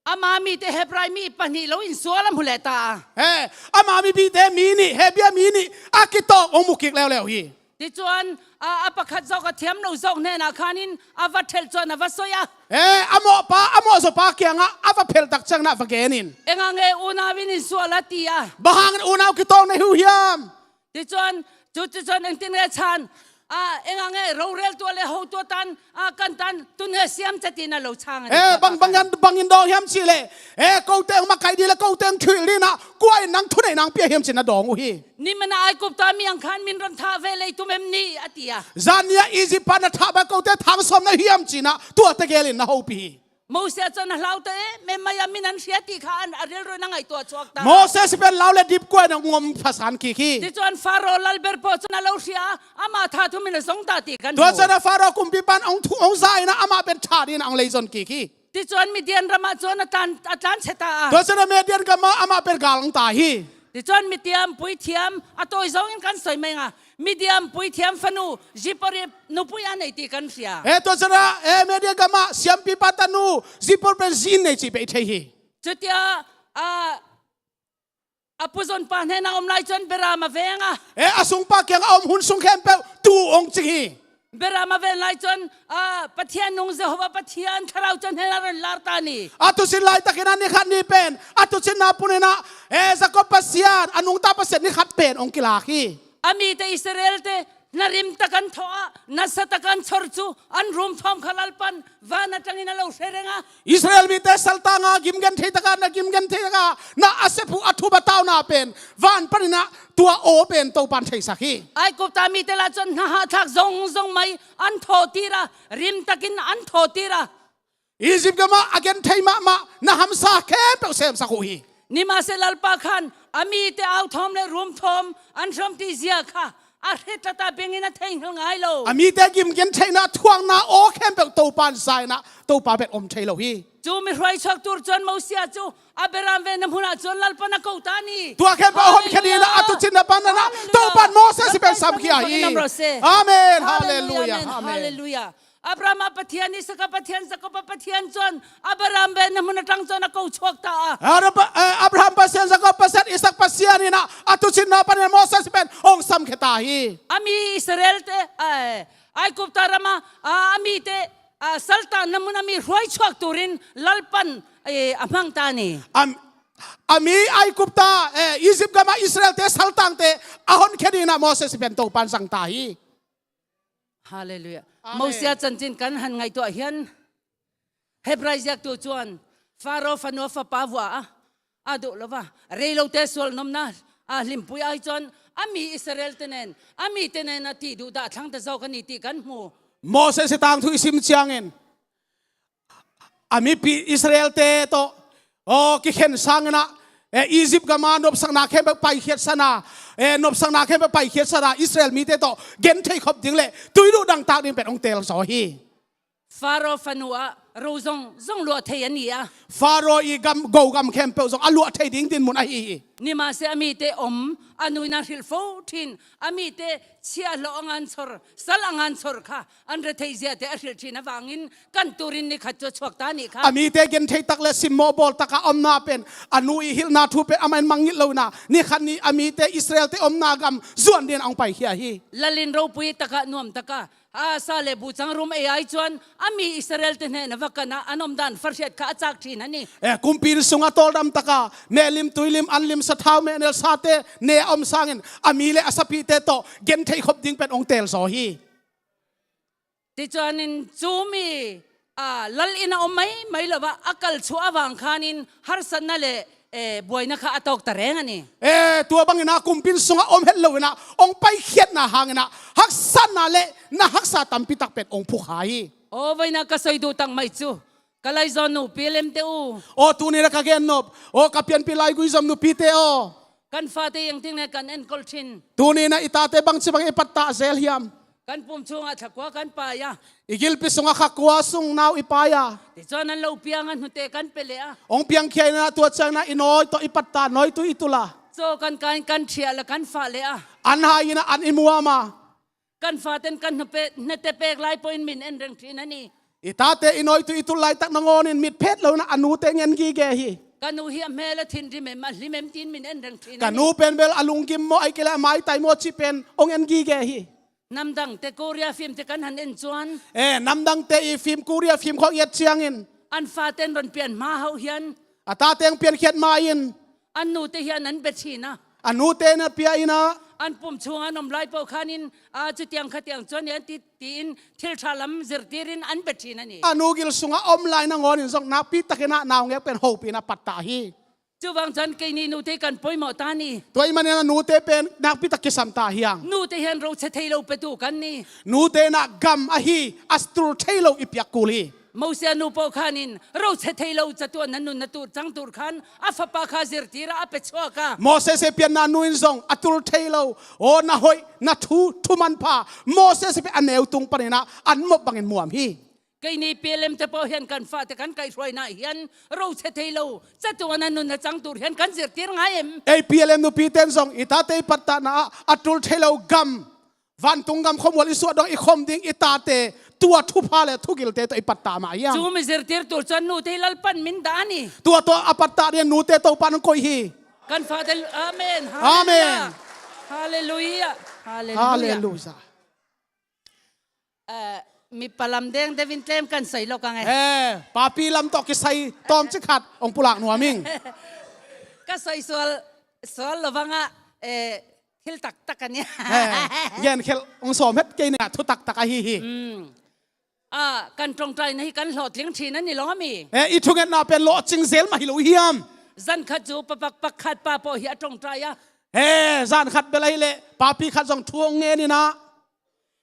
Ama mite Hebrai mi pahnih lo insual a hmu leh ta a. He, ama mipite mi nih, Hebrai mi nih a kitawk hong mu kik leuleu hi. Tichuan, a, a pakhat zawk a thiam lo zawk hnenah khanin a va ṭhelh chuan a va sawi a. He, a mawhpa, a mawhzawpa kiangah a va phelh tak ciangin a va gen in. Engah nge unau in insual a ti a. Bang hangin unau kitawk na hi uh hiam? Tichuan, chu, tichuan engtin nge chhan, a, engah nge roreltu a le hotu a tan, a, kan tan tun nge siam che tiin a lo chhang a ni. E, bang, bang, bangin dawng hiam cih leh, e, kote hong makaih ding le kote hong thuhilh dingin a, kua in nang thuneihna hong pia hiam ci-in a dawng uh hi. Nim a na Aigupta mi ang khan min rawn thah ve lei tum em ni a ti a. Zan ni a Egypt pa na thah bang kote thang sawm na hiam ci-in a, tua tegel in na hopih hi. Mosia chuan a hlau ta em em mai a, min an hria tih kha an, a rilru in a ngaihtuah chhuak ta. Moses pen lau le dip kuain a ngawm phasan kik hi. Tichuan Faro lal ber pawh chuan a lo hria a, amah thah thumin a zong ta tih kan hmu. Tua chuan a Faro kumpipan hong thu, hong za in a, amah pen thah dingin a hong lei zawn kik hi. Tichuan Midian ramah chuan a tlan, a tlan chhe ta a. Tua chuan a Midian gamah amah pen gal hong ta hi. Tichuan Midian puithiam a tawi zawngin kan sawi mai ang a. Midian puithiam fanu Zipporah nupui a nei tih kan hria. E, tua chuan a, e, Midian gamah siampipa tanu Zippor pen zi nei cih pei thei hi. Chutia, a, a pu zawnpa hnena awm lai chuan beram a veng a. E, a sungpa kiangah a awm hun sung khempeuh tuu hong cing hi. Beram a ven lai chuan, a, Pathian nung Jehovah Pathian thlarau chuan hnena rawn lar ta ni. A tuchin laitakin a ni khat ni pen, a tuchinna punin a, e, Jakob Pasian, a nungta Pasian ni khat pen hong kilak hi. A mite Israel-te hnarim tak an thawh a, nasa tak an chhawr chu an rum thawm kha Lalpan van aṭangin a lo hre reng a. Israel mite saltanga gimgen thei taka, na gimgen thei taka, na a sephuh a thup a tauna pen van panin a tua aw pen Topan theisak hi. Aigupta mite lah chuan hna hahthlak zawng zawng mai an thawhtir a, rim takin an thawhtir a. Egypt gamah a genthei mahmah na hamsa khempeuh semsak uh hi. Nimahse Lalpa khan a mite au thawm leh rum thawm an hrawm tih zia kha A hretlata bengin a thei ngai lo. A mite gimgen theihna, thuakna aw khempeuh Topa in za in ah, Topa bek om thei lo hi. Cu mihruai chuak tur cun Mosia cu, Abraham ve na hmun ah cun Lalpan a ko ta ni. Tua khempeuh a honkhia dingin ah, a tuucinna pan in ah, Halleluia. Topa in Moses i pen samkhia hi. Amen. Halleluia. Halleluia. Amen. Halleluia. Abraham a Pathian, Isak a Pathian, Jakob a Pathian cun Abraham ve na hmun a tang cun a ko chuak ta a. Abra-, eh, Abraham Pasian, Jakob Pasian, Isak Pasian in ah, a tuucinna panin Moses pen hong samkhia ta hi. A mi Israel te, eh, Aigupta ram ah, a, a mite, a, saltanna mun a mihruai chuak turin Lalpan, eh, a hmang ta ni. A, a mi Aigupta, eh, Egypt gam ah Israel te saltangte a honkhia dingin ah Moses pen Topa in zang ta hi. Halleluia. Amen. Mosia cancin kan han ngaihtuah hian, Hebrai ziaktu cun Faro fanu a fapa vua a, a duh lo va, rei lote sual nomna a hlimpui ai cun a mi Israel te nen, a mi te nen a ti duh dah thlang ta zo ka ni ti kan hmu. Moses i tangthu i sim ciangin, a mipi Israel te tawh, aw, kikhen sangin ah, eh, Egypt gam ah nopsakna khempeuh paikhiat sana, eh, nopsakna khempeuh paikhiat sana Israel mite tawh genthei khop ding le tuiduh dangtak ding pen hong teel zaw hi. Faro fanu ah ro zong, zong luah thei a ni a. Faro i gam, go gam khempeuh zong a luah thei ding dinmun ahi hi. Nimahsia a mite om, a nu in a hrilh fo thin, a mite chia hlawh a ngan chor, sal a ngan chor kha, an rethei ziate a hrilh thin avangin kan turin ni khat cu a chuak ta ni kha. A mite genthei tak le simmawh bawl taka omna pen, a nu i hilhna thu pen amah in mangngilh lo in ah, ni khat ni a mite Israel te omna gam zuan dingin a hong paikhia hi. Lal in ropui taka, nuam taka, a sa le bu cangrum ei ai cuan a mi Israel te hnenah va kan ah an omdan fahriat kha a cak thin a ni. Eh, kumpi inn sungah tawldam taka, mehlim, tuilim, anlim, sathau, mehnel, sate ne a om sangin a mi le a sapite tawh genthei khop ding pen hong teel zaw hi. Tichuanin cu mi, a, lal inn a om maimai lo ah a kal chuah avang khanin harsatna le, eh, buaina kha a tawk ta reng a ni. Eh, tua bangin ah kumpi inn sungah om het lo in ah hong paikhiatna hangin ah haksatna le na haksa tampi tak pen hong phukha hi. Aw, vaina ka soi duh tak mai cu ka laizaw nu Pi Lem te u. Aw, tuni in ah ka gen nop, aw, ka pianpih laigui zom nupi te aw. Kan fate iengting ne kan enkol thin. Tuni in ah i tate bangci bangin i pattah zel hiam? Kan pum chungah thla kua kan pai a. I gilpi sungah kha kua sung nau i pai a. Tichuan an lo piang a, hnute kan pe leh a. Hong piangkhia in ah tua ciangin ah i nawi tawh i pattah, nawitui i tul a. Caw kan kai in kan thiah le kan fah leh a. An hai in ah an i muam a. Kan faten kan hnute pek lai pawhin min en reng thin a ni. I tate i nawitui i tul laitak nangawnin mitphet lo in ah a nute ngen gige hi. Ka nu hi a hmel a thinrim em, a hlim em tiin min en reng thin a ni. Ka nu pen bel a lunggim maw, ahih kei leh a maitai maw cih pen hong en gige hi. Namdangte Korea fimte kan han en cuan. Eh, namdangte i fim, Korea fim khawng i et ciangin, an faten ron pian hma hauh hian, a tate hong piankhiat ma in, an nute hian an bia thin a. A nute na pia in ah. An pum chunga an om lai pawh khanin, a, cutiang khatiang cuan hian ti, tiin thil ṭha lam zirtirin an bia thin a ni. A nu gil sungah om lai nangawnin zong nakpi takin ah naungek pen hopih in ah pattah hi. Cuvang chuan keini nute kan pawimawh ta ni. Tua ahih manin a nute pen nakpi tak kisam ta hi hang. Nute hian rochhe thei lo petu kan ni. Nute in ah gam ahi, a tul thei lo i piak kul hi. Mosia nu pawh khanin rochhe thei lo catuan a nun a tur cang tur khan a fapa kha zirtir a, a pe chhuak a. Moses i pianna nu in zong a tul thei lo, aw, na hoih, na thu, thu manpha, Moses i pen a neu tung panin ah an mawp bangin muam hi. Keini Pi Lem te pawh hian kan fate kan kaihhruaina hian rochhe thei lo catuan a nun a cang tur hian kan zirtir ngai em? Ei Pi Lem nupi ten zong i tate i pattahna ah a tul thei lo gam, vantung gam khuamual i suah dong i khawm ding i tate, tua thupha le thugilte tawh i pattah mah hiam? Cu mi zirtir tur chuan nute hi Lalpan min dah a ni. Tua tawh a pattah ding nute Topa in hong koih hi. Kan fate, amen. Amen. Halleluia. Halleluia. Halleluia. Eh, mipa lam deng deuhin tlem kan sawi lo ka nge. Eh, papi lam tawh kisai tawmcik khat hong pulak nuam ing. Ka sawi sual, sual lo vang a, eh, thil taktak a nia. Eh, gen khelh hong sawm het kei nia, thu taktak ahi hi. Mm. Ah, kan ṭawngṭaina hi kan hlawhtling ṭhin a ni lawm a mi? Eh, i thungetna pen lawhcing zel mah hi lo hiam? Zan khat chu pa pak, pakhat pa pawh hi a ṭawngṭai a. Eh, zan khat bel ahih leh papi khat zong thu hong ngen in ah.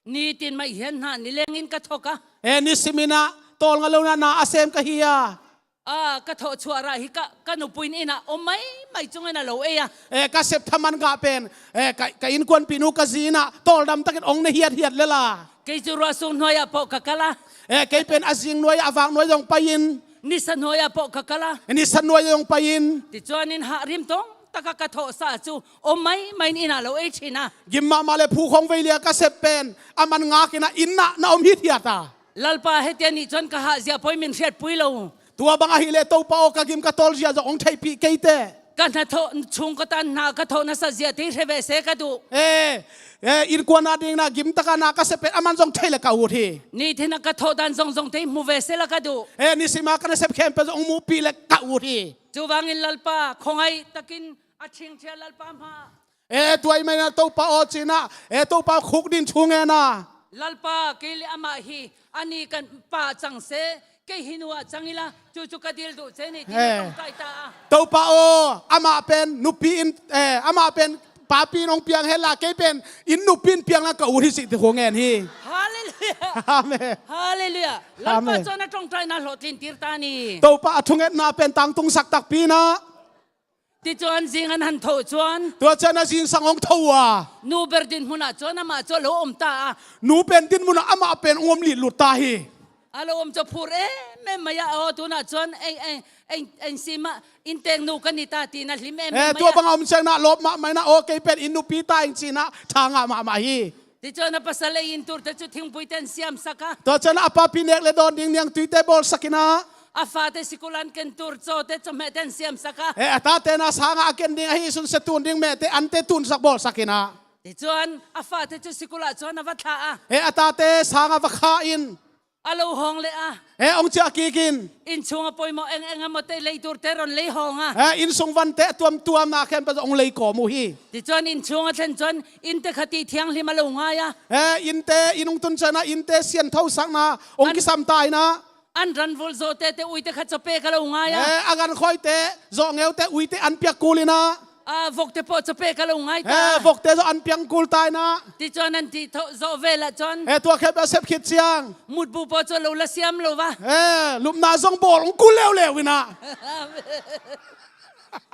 Nitin mai hian hna ni lengin ka thawk a. Eh, nisimin ah tawlnga lo in ah na a sem ka hi a. Ah, ka thawh chhuah rah hi ka, ka nupui in ah om mai maimai cungin a lo ei a. Eh, ka sep thaman gah pen, eh, ka, ka innkuanpih nu ka zi in ah tawldam takin hong ne hiathiat lel a. Kei cu ruahsung hnuai ah pawh ka kal a. Eh, kei pen a zing nuai ah, a vak nuai zong pai-in. Nisa hnuai ah pawh ka kal a. Nisa nuai zong pai-in. Tichuanin hahrim tawng taka ka thawhsa cu om maimai in inn ah lo ei ṭhin a. Gim mahmah le phu khong vei lia ka sep pen a man ngakin ah inn ah na om hithiat a. Lalpa, hetiang nih chuan ka hahzia pawh i min hriatpui lo. Tua bang ahih leh Topa aw, ka gim ka tawlzia zong hong theihpih kei teh. Ka hnathawh chhungkaw tan hna ka thawh nasa zia te i hre ve se ka duh. Eh, eh, innkuan a dingin ah gim taka na ka sep pen a man zong thei le ka ut hi. Nitin a ka thawh dan zong zong te i hmu ve se la ka duh. Eh, nisim a ka nasep khempeuh zong hong muhpih le ka ut hi. Chuvangin Lalpa, khawngaih takin a ṭhingṭhiat Lalpa hma. Eh, tua ahih manin ah Topa aw ci-in ah, eh, Topa khukdin thu ngen a. Lalpa, kei le amah hi, a ni kan pa cang se, kei hi nu ah cang ila, cucu ka dil duh ce ni, ti na tawngtai ta a. Topa aw, amah pen nupi in, eh, amah pen papi in hong piang hen la, kei pen inn nupi in piang la ka ut hi cih thu ngen hi. Hallelujah. Amen. Hallelujah. Lalpa chuan a tawngtaina hlawhtlintir ta ni. Topa a thungetna pen tangtungsak takpi in ah. Tichuan zing an han tho chuan. Tua ciang a zingsang hong tho uh a. Nu ber dinhmun ah chuan amah chu a lo awm ta a. Nu pen dinhmun ah amah pen hong om lihlut ta hi. A lo awm chu phur em em mai a, aw, tunah chuan eng, eng, eng, eng sim ah innteek nu ka ni ta tiin a hlim em em mai a. Eh, tua bang a om ciangin ah lawp mahmah in ah, aw, kei pen inn nupi ta ing ci-in ah ṭha ngah mahmah hi. Tichuan a pasal ei in turte chu thingpuite an siamsak a. Tua ciang a papi nek le dawn ding niangtuite bawlsak in ah. A fate sikul an ken tur chawte chawhmehte an siamsak a. Eh, a tate na sanga a ken ding ahi sun se tun ding mehte ante tunsak bawlsak in ah. Tichuan a fate chu sikul ah chuan a va thlah a. Eh, a tate sanga va kha in. A lo hawng leh a. Eh, hong ciah kik in. Inn chhunga pawimawh eng eng emaw te lei turte rawn lei hawng a. Eh, inn sung vante a tuamtuamna khempeuh hong lei kawm uh hi. Tichuan inn chhunga thlen chuan innte kha tih thianghlim a lo ngai a. Eh, innte, inn hong tun ciangin ah innte sianthosakna hong kisam ta in ah. An ranvul zawhte te uite kha chawpek a lo ngai a. Eh, a gankhawite zawhngeute uite an piak kul in ah. A vokte pawh chawpek a lo ngai ta. Eh, vokte zawh an piang kul ta in ah. Tichuan an tih thawh zawh vel ah chuan. Eh, tua khempeuh a sep khit ciang. Mutbu pawh chu a lo la siam lo va. Eh, lupna zong bawl hong kul leuleu in ah.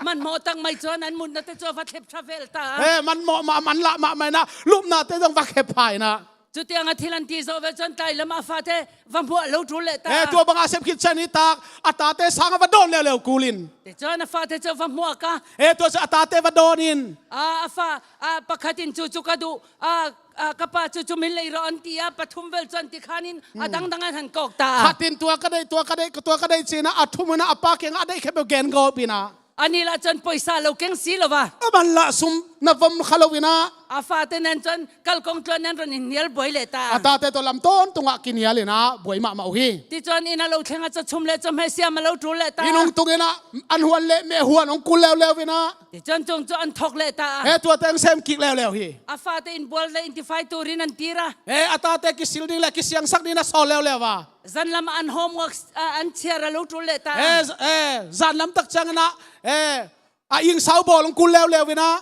Manmawh tak mai chuan an mutnate chu a va thlep ṭha vel ta. Eh, manmawh mah, man lah mahmah in ah lupnate zong va khe pha in ah. Chutianga thil an ti zawh vel chuan tlai lamah a fate va hmuah lo tul leh ta. Eh, tua banga a sep khit ciang ni tak a tate sanga va dawn leuleu kul in. Tichuan a fate chu va hmuak a. Eh, tua chu a tate va dawn in. A, a fa, a, pakhatin chu chu ka duh, a, a, ka pa chu chu min lei rawh an ti a, pathum vel chuan ti khanin a dangdang an han kawk ta. Khatin tua ka deih, tua ka deih, tua ka deih ci-in ah a thum in ah a pa kiangah a deih khempeuh gen gawp in ah. A nih lah chuan pawisa lo keng si lo va. A man lah sum na vom kha lo in ah. A fate nen chuan kalkawng tluan nen rawn inhnial buai leh ta. A tate tawh lam tawntungah kinial in ah buai mahmah uh hi. Tichuan inn a lo thleng a, chawchhum leh chawhmeh siam a lo tul leh ta. Inn hong tung in ah an huan leh meh huan hong kul leuleu in ah. Tichuan chung chu an thawk leh ta. Eh, tuate hong sem kik leuleu hi. A fate inbual leh intifai turin an tir a. Eh, a tate kisil ding leh kisiangsak dingin a sawl leuleu a. Zan lam an homework, ah, an chhiar a lo tul leh ta. Eh, z-, eh, zan lam tak ciangin ah, eh, a ingsau bawl hong kul leuleu in ah.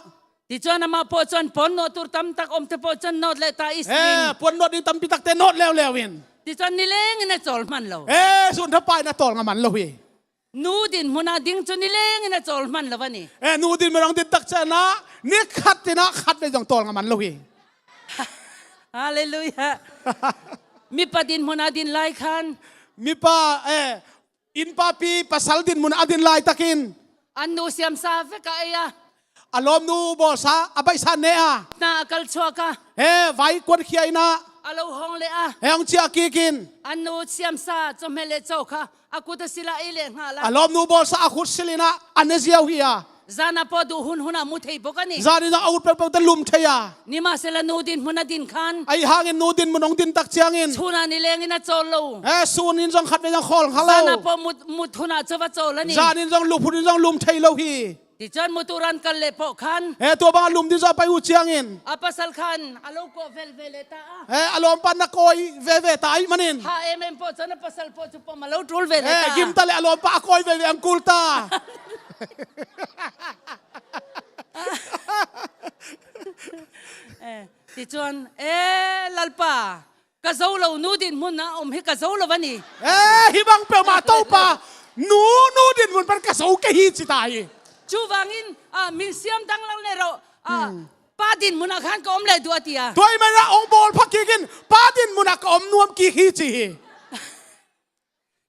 Tichuan amah pawh chuan puan nawh tur tam tak awmte pawh chuan nawt leh ta i sin. Eh, puan nawt ding tampi takte nawt leuleu in. Tichuan nilengin a chawl hman lo. Eh, sun thapain a tawlnga man lo hi. Nu dinhmuna ding chu nilengin a chawl hman lo a ni. Eh, nu dinhmun hong din tak ciangin ah ni khat in ah khat vei zong tawlnga man lo hi. Hallelujah. Mipa dinhmuna din lai khan. Mipa, eh, innpapi pasal dinhmun a din laitakin. An nu siamsa vek a ei a. A lawmnu bawlsa a baihsa ne a. Hna a kal chhuak a. He, vai kuankhia in ah. A lo hawng leh a. He, hong ciah kik in. An nu siamsa chawhmeh leh cho kha a kut a sil a, ei leh nghal a. A lawmnu bawlsa a khut sil in ah a ne ziau hi a. Zana pawh duh hun hunah mu thei bawk a ni. Zanin zong a ut peuhpeuhte lum thei a. Nimahsela nu dinhmun a din khan. Ahi hangin nu dinhmun hong din tak ciangin. Chhunah nilengin a chawl lo. He, sunin zong khatvei zong khawl kha lo. Zana pawh mut, mut hunah chu va chawl a ni. Zanin zong lup hunin zong lum thei lo hi. Tichuan mutu ran kal leh pawh khan. He, tua banga lum ding zong a pai uh ciangin. A pasal khan a lo kuah vel ve leh ta a. He, a lawmpa na kawi veve ta ahih manin. Ha em em pawh chuan a pasal pawh chu pawm a lo tul ve leh ta. He, gim ta leh a lawmpa a kawi veve ang kul ta. Eh, tichuan, eh, Lalpa, ka zo lo, nu dinhmun a awm hi ka zo lo a ni. Eh, hih bang peuhmah Topa, nu, nu dinhmun pan ka zo kei hi ci ta hi. Cuvangin, ah, min siam danglam le rawh, ah, pa din munah khan ka om le duh a ti a. Tua ahih manin ah hong bawlpha kik in, pa din munah ka om nuam kik hi ci hi.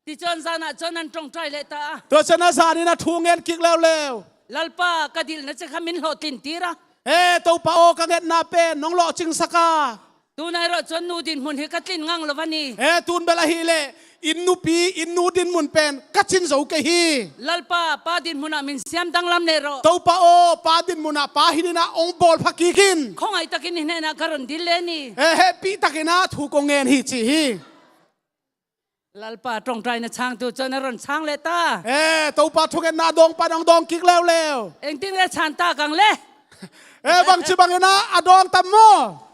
Tichuan zanah chuan an ṭawngṭai leh ta a. Tua ciangin a zanin a thu ngen kik leuleu. Lalpa, ka dilhna cia kha min hlawhtlintir a. E Topa aw, ka ngetna pen nong lawhcingsak a. Tunai rawh chuan nu dinhmun hi ka tlin ngang lo a ni. E tun bel ahih leh in nupi, in nu dinhmun pen ka cin zo kei hi. Lalpa, pa dinhmunah min siam danglam le rawh. Topa aw, pa dinhmunah pa hinin ah hong bawlpha kik in. Khawngaih takin i hnenah ka rawn dil le ni. E hehpih takin ah thu kong ngen hi ci hi. Lalpa ṭawngṭaina chhangtu chuan a rawn chhang leh ta. E Topa thungetna a dawng pan hong dawng kik leuleu. Engtin nge chhan tak ang le? E bangci bangin ah a dawng tam maw?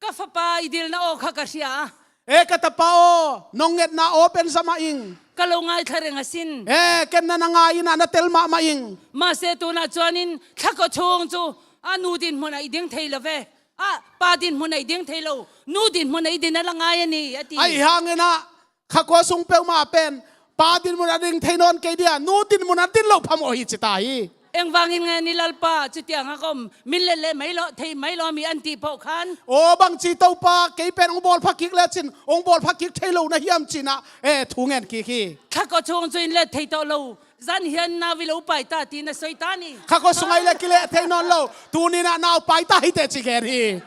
Ka fapa, i dilna aw kha ka hria a. E ka tapa aw, nong ngetna aw pen za mah ing. Ka lo ngaithla reng asin. E ken na na ngai in ah na tel mahmah ing. Mahse tunah chuanin thlakaw chhung chu a nu dinhmunah i ding thei lo ve. Ah, pa dinhmunah i ding thei lo, nu dinhmunah i din a la ngai a ni, a ti. Ahih hangin ah kha khua sung peuhmah pen pa dinhmunah ding thei nawn kei dia, nu dinhmunah din loh phamawh hi ci ta hi. Engvangin nge ni Lalpa, chutianga kawm min let leh mai lo, thei mai lo mi an tih pawh khan. Aw, bangci Topa, kei pen hong bawlpha kik lecin hong bawlpha kik thei lo na hiam ci-in ah, e, thu ngen kik hi. Thlakaw chhung chu in let thei tawh lo. Zan hian nau i lo pai ta tiin a sawi ta ni. Kha khua sungah i leh kileh thei nawn lo. Tuninah nau pai ta hi teh ci gen hi.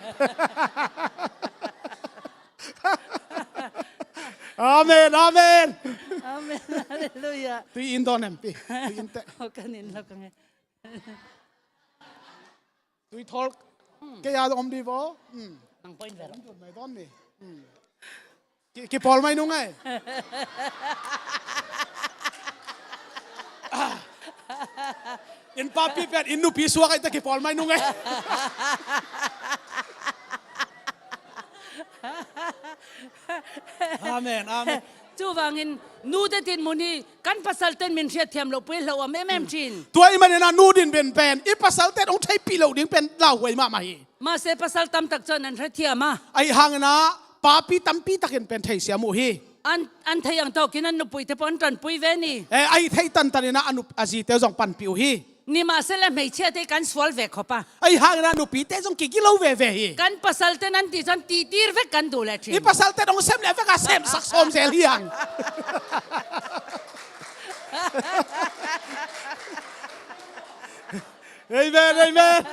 Amen, amen. Amen, hallelujah. Tui in dawn em pi. Tui in teh. Aw, kan in lo ka nge. Tui thawl kei a om di vo. Hmm. Nang point ver. Om dun mai dawn ni. Hmm. Ki, kipawl mai nung e. In papi pen in nupi suak ai ta kipawl mai nung e. Amen, amen. Chuvangin nute dinhmun hi kan pasalten min hriatthiam loh pui hlauhawm em em ṭhin. Tua ahih manin a nu dinhmun pen i pasalten hong theihpih loh ding pen lauhuai mahmah hi. Mahse pasal tam tak chuan an hrethiam a. Ahih hangin a papi tampi takin pen theisiam uh hi. An, an theih ang tawkin an nupuite pawh an ṭanpui ve ni. E, a hih theih tantanin a, a nup-, a zite zong panpih uh hi. Nimahsela hmeichhiate kan sual ve khawp a. Ahih hangin a nupite zong kigilo veve hi. Kan pasalten an tih chuan tihtir vek kan duh leh ṭhin. I pasalten hong sem leh vek a semsak sawm zel hi ang. Amen, amen.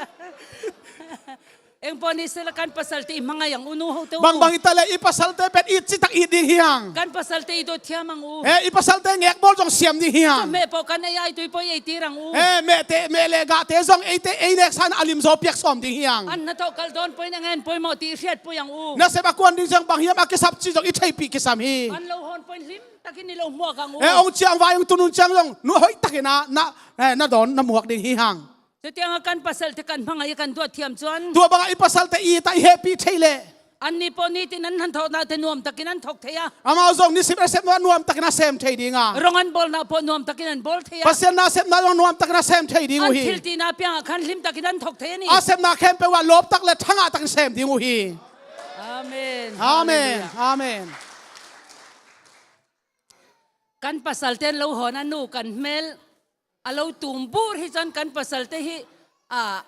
Engpawh ni sela kan pasalte i hmangaih ang u nu hote u. Bangbang i ta leh i pasalte pen it citak it ding hi hang. Kan pasalte i dawt thiam ang u. He, i pasalte ngekbawl zong siam ding hi hang. Chawhmeh pawh kan ei a, i tui pawh i eitir ang u. He, mehte, meh leh gahte zong eite, ei neksan a limzaw piak sawm ding hi hang. An hnathawh kal dawn pawhin eng nge an pawimawh tih i hriatpui ang u. Nasep a kuan ding ciang bang hiam a kisap cih zong i theihpih kisam hi. An lo hawn pawhin hlim takin i lo hmuak ang u. He, hong ciang vai hong tun hun ciang zong nu hoih takin a, na, he, na dawn, na muak ding hi hang. Chutianga kan pasalte kan hmangaih a kan duat thiam chuan. Tua banga i pasalte i ta i hehpih thei leh. Anni pawh nitin an hnathawhnate nuam takin an thawk thei a. Amau zong nisim a sepna nuam takin a sem thei ding a. Rawng an bawlna pawh nuam takin an bawl thei a. Pasian nasepna zong nuam takin a sem thei ding uh hi. An thiltihna apiangah khan hlim takin an thawk thei a ni. A sepna khempeuh ah lawp tak le thangah takin sem ding uh hi. Amen. Amen. Hallelujah. Amen. Kan pasalte an lo hawn a nu kan hmel a lo tum bur hi chuan kan pasalte hi, a,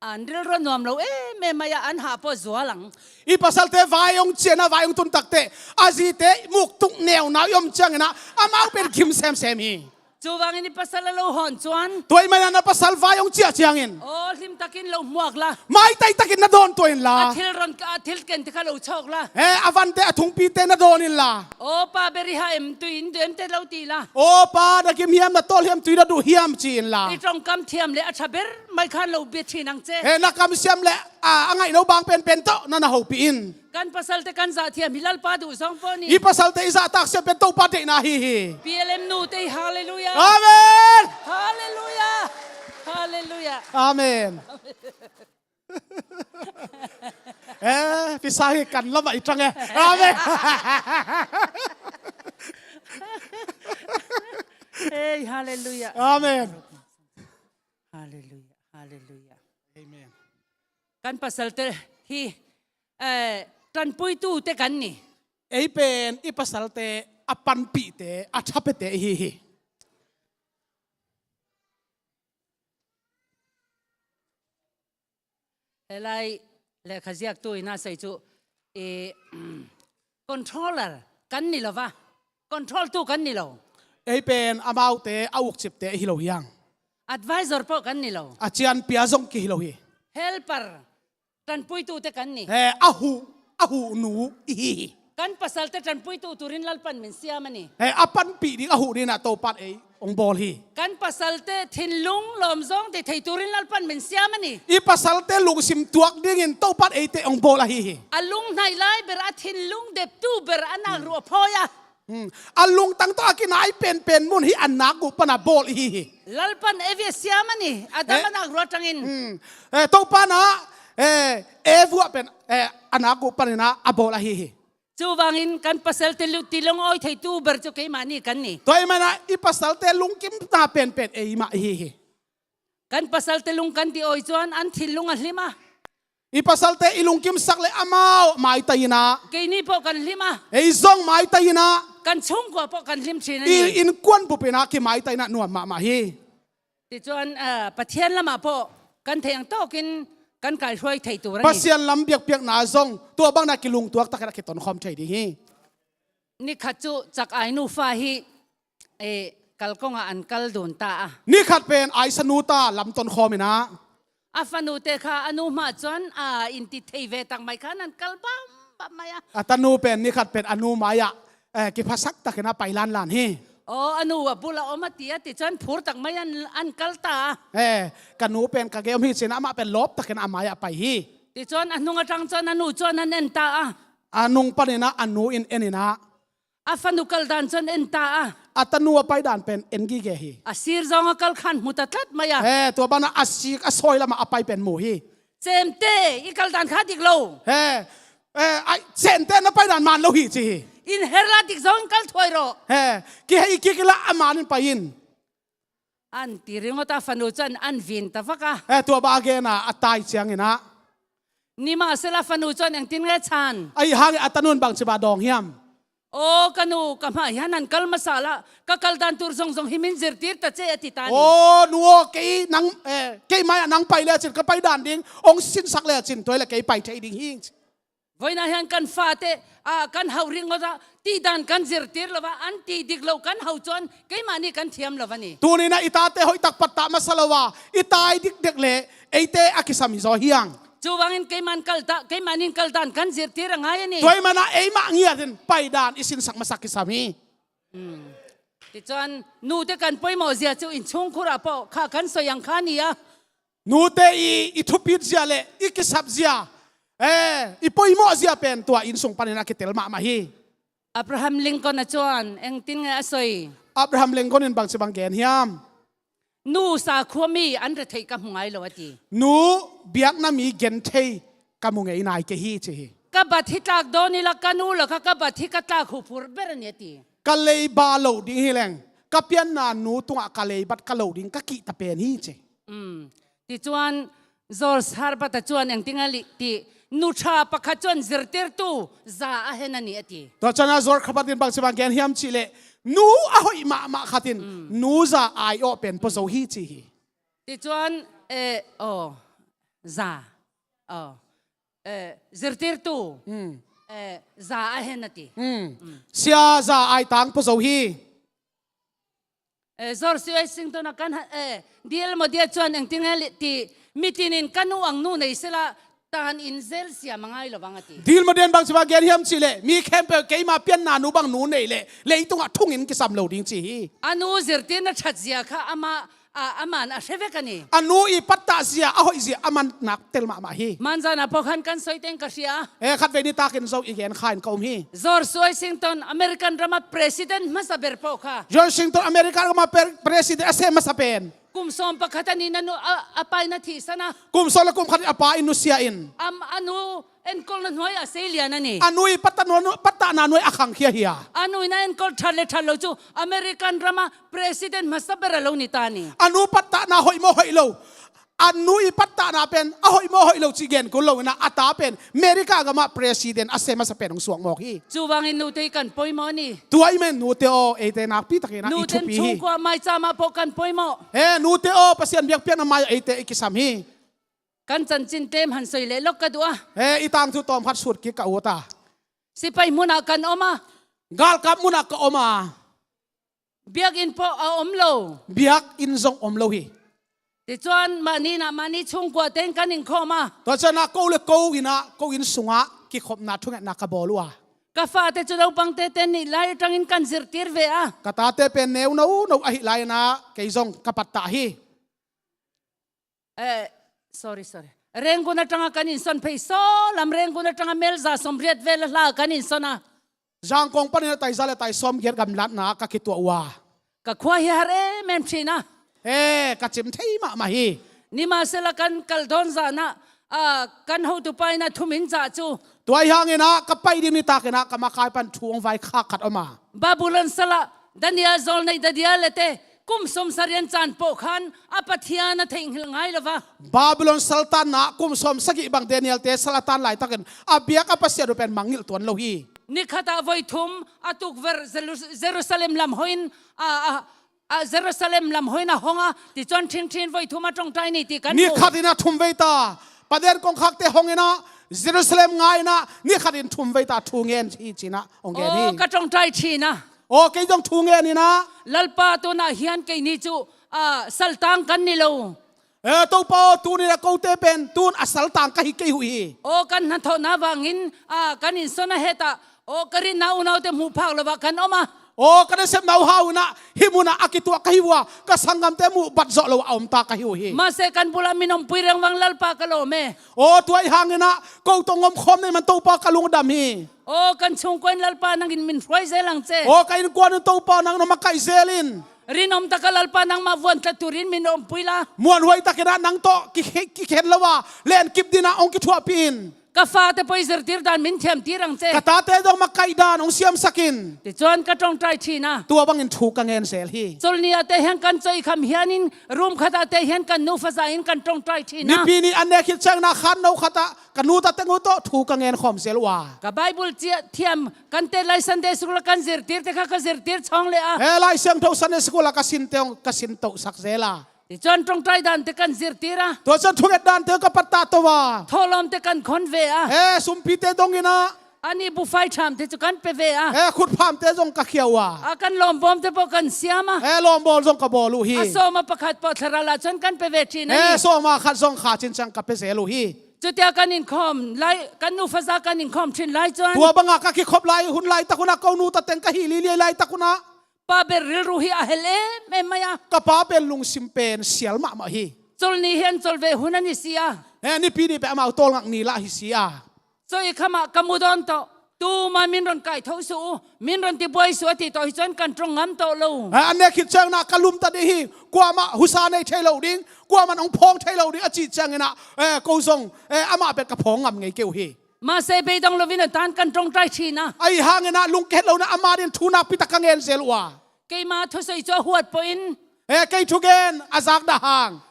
an rilru nuam lo em em mai a, an hah pawh zual ang. I pasalte vai hong ciahna vai hong tun tak teh a zite muk tuk neu nau i om ciangin a amau pen gim sem sem hi. Chuvangin i pasal a lo hawn chuan. Tua ahih manin a na pasal vai hong ciah ciangin. Aw, hlim takin lo hmuak la. Maitai takin na dawn tuah inla. A thil rawn, a thil ken te kha lo chhawk la. He, a vante a thungpite na dawn inla. Aw pa, beriha em, tui in duh em te lo ti la. Aw pa, na gim hiam, na tawl hiam, tui na duh hiam ci inla. I ṭawngkam thiam leh a ṭha ber mai khan lo bia ṭhin ang che. He, na kamsiam leh a, a ngaih lo bang pen pen tawh na na hopih in. Kan pasalte kan zahthiam hi Lalpa duh zawng pawh ni. I pasalte i zahtak siam pen Topa deihna ahi hi. P L M nute hi, hallelujah. Amen. Hallelujah. Hallelujah. Amen. Eh, pisa hi kan lamah i ṭang e. Amen. Hey, hallelujah. Amen. Hallelujah. Hallelujah. Amen. Kan pasalte hi, eh, ṭanpuitute kan ni. Ei pen i pasalte a panpihte, a ṭha pete i hi hi. Helai lekhaziaktu in a sawi cu, i, controller kan ni lo va. Controltu kan ni lo. Ei pen amaute a ukcipte hi lo hiang. Advisor pawh kan ni lo. A cianpia zong ki hi lo hi. Helper, tanpuitute kan ni. Eh, a huh, a huh nu i hi hi. Kan pasalte tanpuitu turin Lalpan min siam a ni. Eh, a panpih ding a huh dingin ah Topan ei hong bawl hi. Kan pasalte thinlung lawmzawng dei thei turin Lalpan min siam a ni. I pasalte lungsim tuak dingin Topan eite hong bawl ahi hi. A lunghnaih lai ber a thinlung deptu ber a nak ruah phawi a. Hmm. A lungtang tawh a kinai penpen mun hi a nak guh pana bawl ihi hi. Lalpan Evi a siam a ni, Adam a nak ruah tangin. Hmm. Eh, Topan ah, eh, Evi ah pen, eh, a nak guh panin ah a bawl ahi hi. Cuvangin kan pasalte lu-, tilung awi theitu ber cu keimah ni kan ni. Tua ahih manin ah i pasalte lungkimna penpen eimah ihi hi. Kan pasalte lung kan ti awi cuan an thinlung a hlim a. I pasalte i lungkimsak le amau maitai in ah. Keini pawh kan hlim a. Ei zong maitai in ah. Kan chungkua pawh kan hlim ṭhin a ni. I innkuan bup in ah kimaitai in ah nuam mahmah hi. Tichuan, ah, Pathian lamah pawh kan theih ang tawkin kan kaihruai thei tur a ni. Pasian lam biakpiakna zong tua bangin ah kilungtuak takin ah kitonkhawm thei ding hi. Ni khat cu Cak Ai nufa hi, eh, kalkongah an kal dun ta a. Ni khat pen Aisa nu ta lam tonkhawm in ah. A fanute kha a nu hmah cuan, ah, in ti thei ve tak mai khan an kal bambam mai a. A tanu pen ni khat pen a nu mai-ah, eh, kiphasak takin a pai lanlan hi. Aw, a nu a bul a om a ti a, tichuan phur tak mai an, an kal ta a. Eh, ka nu pen ka gei om hi ci-in amah pen lawp takin a mai-ah pai hi. Tichuan a hnung a ṭang cuan a nu cuan an en ta a. A nung panin ah a nu in en in ah. A fanu kal dan cuan en ta a. A tanu a pai dan pen en gige hi. A sir zawng a kal khan hmu ta tlat mai a. Eh, tua bangin ah a sik a sawi lamah a pai pen mu hi. Cemte, i kal dan kha dik lo. Eh, eh, ai, Cemte na pai dan man lo hi ci hi. In her la dik zawng in kal thuai rawh. Eh, kihei kik in la a man in pai in. An ti ringawt a fanu cuan an vin ta vak a. Eh, tua bang a gen a, a tai ciangin ah. Nimahsela fanu cuan engtin nge chan. Ahi hangin a tanu in bangci bang dawng hiam? Aw, ka nu, ka hmah hian an kal masa la, ka kal dan tur zongzong hi min zirtir ta ce a ti ta ni. Aw, nu aw, kei nang, eh, kei mai-ah nang pai lecin ka pai dan ding hong sinsak lecin tua hi leh kei pai thei ding hi. Vawiinah hian kan fate, ah, kan hauh ringawt a, tih dan kan zirtir lo va, an tih dik lo kan hauh chuan keimahni kan thiam lo va ni. Tuni-in ah i tate hoih tak pattah masa lo a, i tai dikdek leh eite a kisam hi zaw hiang. Chuvangin keimahnin kal ta, keimahnin kal dan kan zirtir a ngai a ni. Tua ahih manin ah eimah ngiatin pai dan i sinsak masak kisam hi. Hmm. Tichuan nute kan pawimawh zia chu inchhungkhurah pawh kha kan sawi ang kha a ni a. Nute i, i thupit zia le i kisap zia, eh, i pawimawh zia pen tua innsung panin a kitel mahmah hi. Abraham Lincoln-a chuan engtin nge a sawi? Abraham Lincoln in bangci bang gen hiam? Nu sakhua mi an retheih ka hmu ngai lo a ti. Nu biakna mi genthei ka mu ngei nai kei hi ci hi. Ka bat hi tlak dawn ila ka nu lakah ka bat hi ka tlak huphurh ber a ni a ti. Ka leiba lo ding hi leng ka pianna nu tungah ka leibat ka lo ding ka kihta pen hi ci. Um. Tichuan George Herbert-a chuan engtin nge a lih tih, nu ṭha pakhat chuan zirtirtu za a hen a ni a ti. Tua chuan a George Herbert in bangci bang gen hiam cih leh nu a hoih mahmah khatin nu za aiawh pen pawh zo hi ci hi. Tichuan, eh, aw, za, aw, eh, zirtirtu, eh, za a hen a ti. Sia za aitang pawh zo hi. Eh, George Washington-a kan ha-, eh, D L Moody-a chuan engtin nge a lih tih, mitinin ka nu ang nu nei sela, tan in zel siam a ngai lo vang a ti. D L Moody-an bangci bang gen hiam cih leh, mi khempeuh keimah pianna nu bang nu nei leh leitungah thungin kisam lo ding ci hi. A nu zirtirna ṭhat zia kha amah, a, aman a hre vek a ni. A nu i pattah zia, a hoih zia aman nak tel mahmah hi. Manzanah pawh khan kan sawi teng ka hria. Eh, khatvei ni takin zo i gen khain ka um hi. George Washington, American rama president hmasa ber pawh kha. George Washington, American rama per-, president a sem hmasa pen. Kum sawm pakhat a nihna nu, a, a pa in a thihsan a. Kum sawm le kum khat in a pa in nusia in. Am, a nu enkawlna hnuai a seilian a ni. A nu i pattah nu, pattahna hnuai a khangkhia hi a. A nu in a enkawl ṭhat le ṭhat lo chu American rama president hmasa ber a lo ni ta ni. A nu pattahna hoih maw hoih lo. A nu i pattahna pen a hoih maw hoih lo ci gen kul lo in a, a ta pen America gamah president a sem hmasa pen hong suak mawk hi. Chuvangin nute hi kan pawimawh a ni. Tua ahih manin nute aw, eite nakpi takin a i thupi hi. Nuten chhungkua maicha mah pawh kan pawimawh. He, nute aw, Pasian biakpiakna mai-ah eite i kisam hi. Kan cancin tem han soi leh lok ka duh a. He, i tangthu tawm khat sut kik ka ut a. Sipai hmunah kan om a. Galkap hmunah ka om a. Biakinn pawh a om lo. Biakinn zong om lo hi. Tichuan mahni inah mahni chhungkuate in kan inkhawm a. Tua cianah ko le ko inah ko inn sungah kikhopna thungetna ka bawl uh a. Ka fate cu naupangte ten nih lai aṭangin kan zirtir ve a. Ka tate pen neu no no ahi lai inah kei zong ka pattah hi. Eh, sorry, sorry. Renggun aṭanga kan inson phei saw lam, Renggun aṭanga mel za sawmriat vel a hla kan inson a. Zangkong panin a taiza le tai sawmgiat gamlatna ka kituah uh a. Ka khua hi har em em ṭhin a. He, ka cim thei mahmah hi. Nimahsela kan kal dawn zanah, ah, kan hotupa inah thumin zah cu. Tua hi hanginah ka pai ding nitakinah ka makai pan thu hong vaikhak khat om a. Babylon salah Daniel zawlnei Daniel lete kum sawmsarian caan pawh khan a Pathian a theihnghilh ngai lo va. Babylon saltanna kum sawmsagih bang Daniel te sal a tan laitakin a biak a Pasian uh pen mangngilh tuan lo hi. Nikhatah voi thum a tukver Jeru-, Jerusalem lam hoihin, a, a, a Jerusalem lam hoihin a hong a, tichuan ṭhingṭhin voi thum a ṭawngṭai ni ti kan hmu. Nikhat inah thum vei ta, Paden kongkhakte hong inah Jerusalem ngai inah nikhat in thum vei ta thu ngen hi cinah hong gen hi. Aw, ka ṭawngṭai ṭhin a. Aw, kei zong thu ngen inah. Lalpa, tunah hian keini cu, ah, saltang kan ni lo. Eh, Topa aw, tuninah kote pen tun a saltang ka hi kei uh hi. Aw, kan hnathawhna vangin, ah, kan inson a hetah, aw, ka rinna unaute hmuh phak lovah kan om a. Aw, ka nasepna uh hau inah hih munah a kituah ka hi uh a, ka sanggamte muh bat zawh lo a om ta ka hi uh hi. Mahse, kan bulah min ompui rengvang Lalpa ka lawm e. Aw, tua hi hanginah ko tawh ngomkhawm na hih man Topa ka lungdam hi. Aw, kan chhungkua in Lalpa nangin min hruai zel ang che. Aw, ka innkuan in Topa nangin hong makaih zel in. Rinum taka Lalpa nangmah vuan tlat turin min ompui la. Muanhuai takinah nang tawh kikhe-, kikhen lo a, lenkip dinah hong kithuahpih in. Ka fate pawh i zirtir dan min thiamtir ang che. Ka tate zong makaih dan hong siamsak in. Tichuan ka ṭawngṭai ṭhin a. Tua bangin thu ka ngen zel hi. Chawlni ah te hian kan chawi kham hianin room khatah te hian kan nu faza in kan ṭawngṭai ṭhin a. Nipi ni an nek khit ciangin ah khan no khatah ka nu ta teng uh tawh thu ka ngen khawm zel uh a. Ka Bible ciah thiam kan tet lai Sunday school ah kan zirtir te kha ka zirtir chawng leh a. He Lai Siangtho Sunday school ah ka sin te hong ka sin tohsak zel a. Tichuan ṭawngṭai dante kan zirtir a. Tua chuan thunget dante ka pattah to a. Thawhlawmte kan khawn ve a. He sumpite dongin ah. Ani bufai ṭhamte chu kan pe ve a. He khutphamte zong ka khia uh a. A kan lawmbawmte pawh kan siam a. He lawmbawl zong ka bawl uh hi. A sawma pakhat pawh thlarau lah chuan kan pe ve ṭhin a ni. He sawma khat zong kha chin ciang ka pe zel uh hi. Chutia kan inkhawm lai, kan nu faza kan inkhawm ṭhin lai chuan. Tua banga ka kikhop lai hun lai tak hunah ko nu ta teng ka hi liliai lai tak hunah. Pa ber rilru hi a hel em em mai a. Ka pa pen lungsim pen sial mahmah hi. Chawlni hian chawl ve hun a ni si a. He nipi ni peh amau tawlngak ni lah hi si a. Chawi khamah ka mu dawn tawh. Tuma min rawn kai tho suh u, min rawn tibuai suh a tih tawh hi chuan kan ṭawng ngam tawh lo. He an nek khit ciangin ah ka lum ta ding hi, kuamah husa nei thei lo ding, kuamah hong phawng thei lo ding a cih ciangin ah, eh, ko zong, eh, amah pen ka phawng ngam ngei kei uh hi. Mahse, beidawng lovin a tan kan ṭawngṭai ṭhin a. Ahi hangin ah lungke het loin ah ama dingin thu nakpi tak ka ngen zel uh a. Keima thusawi chu a huat pawhin. He kei thugen a zak dah hang.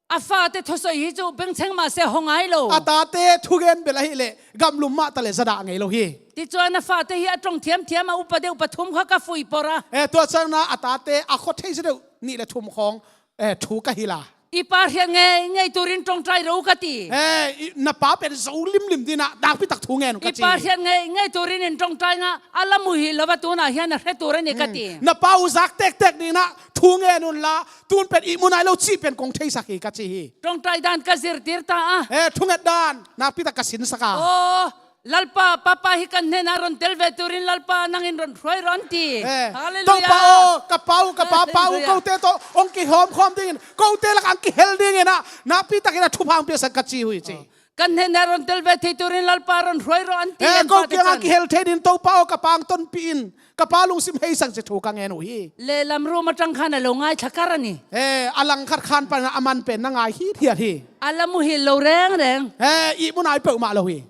A fate thusawi hi chu bengchheng mahse haw ngai lo. A tate thugen bel ahih leh gamlum mah ta leh za dah ngei lo hi. Tichuan a fate hi a ṭawng thiam thiam a, upa deuh pathum kha ka fuih pawrh a. He tua chuan ah a tate a khaw thei zaw deuh nih leh thum khawng, eh, thu ka hilh a. I pa hriat ngei ngei turin ṭawngṭai ro ka ti. He, i, na pa pen zo limlim dinah nakpi tak thu ngen uh ka ti. I pa hriat ngei ngei turin in ṭawngṭai ngah a la muhil lova tunah hian a hre tur a ni ka ti. Hmm. Na pa u zak tektek dinah thu ngen unla tun pen ihmu nai lo cih pen kong theisak hi ka ci hi. Ṭawngṭai dan ka zirtir ta a. He, thunget dan nakpi tak ka sinsak a. Aw, Lalpa, Papa hi kan hnenah rawn tel ve turin Lalpa nangin rawn hruai rawh an ti. Eh, Hallelujah. Topa aw, ka pa u, ka pa, pa u, Hallelujah. Kote tawh hong kihawm khawm dingin, kote lakah hong kihel dingin ah, nakpi takin a thupha hong piaksak ka ci uh hi ci. Oh. Kan hnenah rawn tel ve thei turin Lalpa rawn hruai rawh an ti. Eh, ko kiangah kihel thei dingin Topa aw, ka pa hong tonpih in, ka pa lungsim heisak ci thu ka ngen uh hi. Lehlam room aṭang khan a lo ngaithla kar a ni. Eh, a lang khat khan pan a man pen na ngai hithiat hi. A la muhil lo reng reng. Eh, ihmu nai peuhmah lo hi.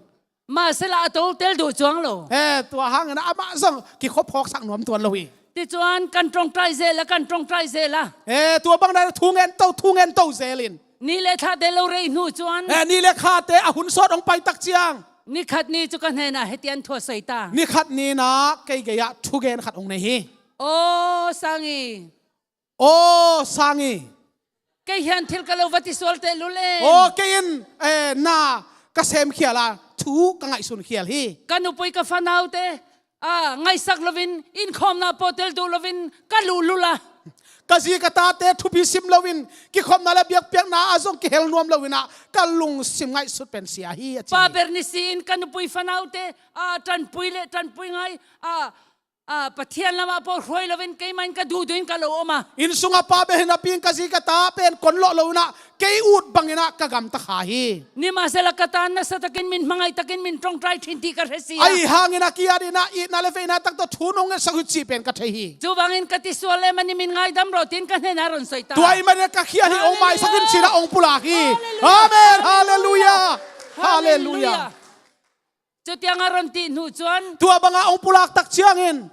Mahse lah a to tel duh chuang lo. He, tua hangin amah zong kikhop phawksak nuam tuan lo hi. Tichuan kan ṭawngṭai zel a, kan ṭawngṭai zel a. He, tua bang dan thu ngen to, thu ngen to zelin. Ni leh thlate lo rei hnu chuan. He, ni leh thlate a hun sawt hong pai tak ciang. Ni khat ni chu ka hnenah hetian thu a sawi ta. Ni khat ni-in ah kei geiah thugen khat hong nei hi. Aw, Sangi. Aw, Sangi. Kei hian thil ka lo va ti sual teh lul em. Aw, kei in, eh, na ka semkhial a, thu ka ngaihsunkhial hi. Ka nupui ka fanaute, a, ngaihsak loin, innkhawmna pawtel duh loin, ka luhlul a. Ka zi ka tate thupi sim loin, kikhopna le biakpiakna ah zong kihel nuam loin ah, ka lungsim ngaihsut pen sia hi, a ci. Pa Bernice in ka nupui fanaute, a, ṭanpui le ṭanpui ngai, a, a, Pathian lamah pawh hruai loin keimah in ka duhduh in ka lo om a. Inn sungah pa bel hi napi in ka zi ka ta pen kon lawh loin ah kei ut bangin ah ka gamta kha hi. Nimahsela ka ta nasa takin min hmangaih takin min ṭawngṭai ṭhin ti ka hre si a. Ahi hangin a kiat in ah itna le veina tak tawh thu nong ngetsak uh cih pen ka thei hi. Chuvangin ka ti sual em a, ni min ngaidam rawh, tin ka hnenah ron sawi ta. Tua ahih manin ka khial hi, hong maisak in ci-in ah hong pulak hi. Halleluiah. Amen. Halleluiah. Halleluiah. Chutiang a ron tih hnu chuan, tua banga hong pulak tak ciangin,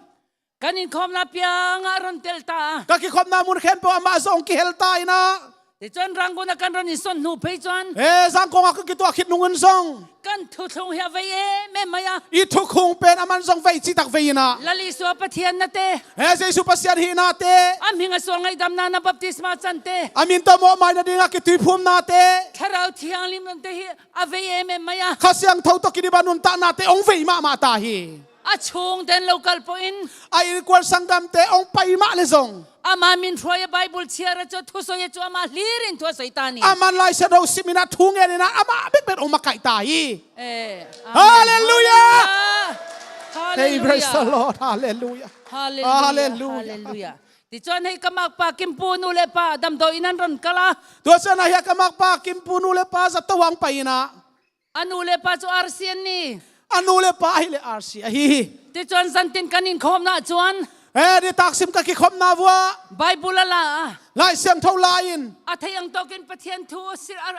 kan inkhawmna piangah ron tel ta a. Ka kikhopna mun khempeuh amah zong kihel ta in ah. Tichuan Rangoon a kan ron insawn hnu phei chuan, e, Zangkong a ka kituah khit nungin zong, kan thuthlung hi a vei em em mai a. I thukhung pen aman zong vei cih tak vei in ah. Lal Isua Pathian nate, e, Jesu Pasian hihna te, a hming a sual ngaihdamna na baptisma chan te, a min tawh mawhmaina dingah kituiphumna te, Thlarau Thianghlim te hi a vei em em mai a. Kha Siangtho tawh kidip a nuntakna te hong vei mahmah ta hi. A chhungten lo kal pawhin, a innkuan sanggamte hong pai mah le zong, ama min hruai a Bible chhiar a chu, thusawi a chu ama hlirin thu a sawi ta ni. Aman Lai Siangtho sim in ah, thu ngen in ah, amah bekbek hong makaih ta hi. Eh, amen. Halleluiah. Halleluiah. Hey, praise the Lord. Halleluiah. Halleluiah. Halleluiah. Halleluiah. Tichuan hei ka makpa Kimpu nu le pa damdawiin an rawn kal a. Tua chuan ah hian ka makpa Kimpu nu le pa Zato hang pai in ah. A nu le pa chu R C an ni. A nu le pa ahih leh R C ahi hi. Tichuan zantin kan inkhawmna chuan, e, nitak sim ka kikhopna vuah, Bible a la a. Lai Siangtho la in, a thei ang tawkin Pathian thu a si-, a,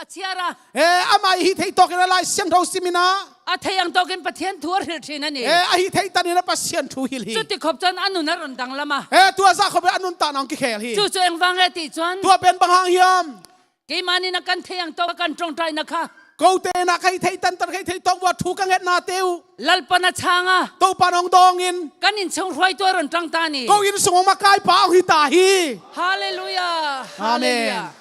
a chhiar a. E, amah i hih theih tawkin a Lai Siangtho sim in ah, a thei ang tawkin Pathian thu a hrilh ṭhin a ni. E, a hih theih tanin a Pasian thu hilh hi. Chuti khop chuan a nun a rawn danglam a. E, tua zah khop a nuntakna hong kikhel hi. Chu chu engvang nge tih chuan, tua pen bang hang hiam? Keimahni in a kan thei ang tawk a kan ṭawngṭaina kha, kote in ah ka hih theih tantan, ka hih theih tawk vuah thu ka ngetna te uh, Lalpan a chhang a, Topan hong dawngin, kan inchhung hruaitu a rawn ṭang ta ni. Ko innsung hong makaipa hong hi ta hi. Halleluiah. Amen. Halleluiah.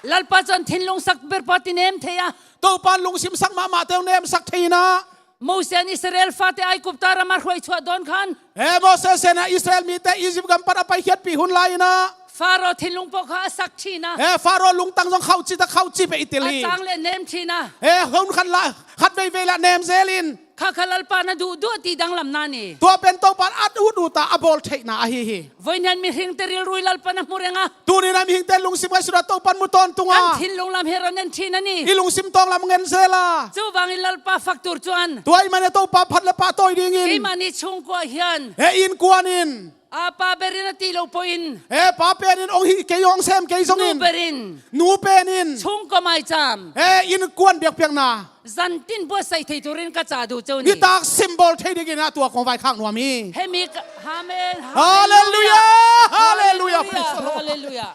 Lalpa chuan thinlung sak ber pawh a ti nem thei a. Topan lungsim sak mahmah te hong nemsak thei in ah. Mosia in Israel fate Aigupta rama hruai chhuah dawn khan, e, Moses in ah Israel mite Egypt gam pan a paikhiatpih hun lai in ah, Pharaoh thinlung pawh kha a sak ṭhin a. E, Pharaoh lungtang zong khauh cih tak khauh cih pei i tel hi. A chang leh nem ṭhin a. E, hun khat lah, khat veivei lah nem zelin, kha kha Lalpan a duh duh tih danglamna a ni. Tua pen Topan a ut ut a, a bawl theihna ahi hi. Vawiin hian mihringte rilru hi Lalpan a hmu reng a. Tuni in ah mihringte lungsim ngaihsutna Topan hmu tawntung a. Kan thinlung lam hi rawn en ṭhin a ni. I lungsim tawng lam ngen zel a. Chuvangin Lalpa fak tur chuan, tua ahih manin Topa phat le pah tawi dingin, keimahni chhungkuaah hian, e, innkuan in, a pa berin a tih loh pawhin, e, pa penin hong hih kei, hong sem kei zongin, nu berin, nu penin, chhungkaw maicham, e, innkuan biakpiakna, zantin buatsaih thei turin ka chah duh cheu ni. Nitak sim bawl thei dingin ah tua kong vaikhak nuam hi. Hemi ka, amen. Halleluiah. Halleluiah. Halleluiah. Praise the Lord. Halleluiah.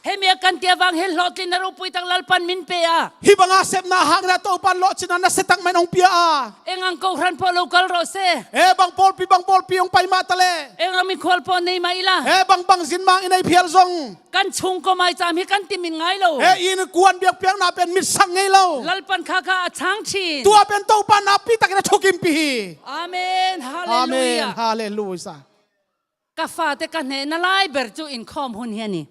Hemi a kan tia vang hian hlawhtlinna ropui tak Lalpan min pe a. Hih banga sepna hangin ah Topan lawhcinna nasia tak mai in hong pia a. Eng ang kohran pawh lo kal rawh se. E, bang pawlpi, bang pawlpi hong pai mah ta le, eng ang mikhual pawh nei mah ila, e, bang bang zin mang i nei phial zong, kan chhungkaw maicham hi kan ti min ngai lo. E, innkuan biakpiakna pen mit sak ngei lo. Lalpan kha kha a chhang ṭhin. Tua pen Topan nakpi takin a thukimpih hi. Amen. Halleluiah. Amen. Halleluiah. Ka fate ka hnehna lai ber chu inkhawm hun hi a ni.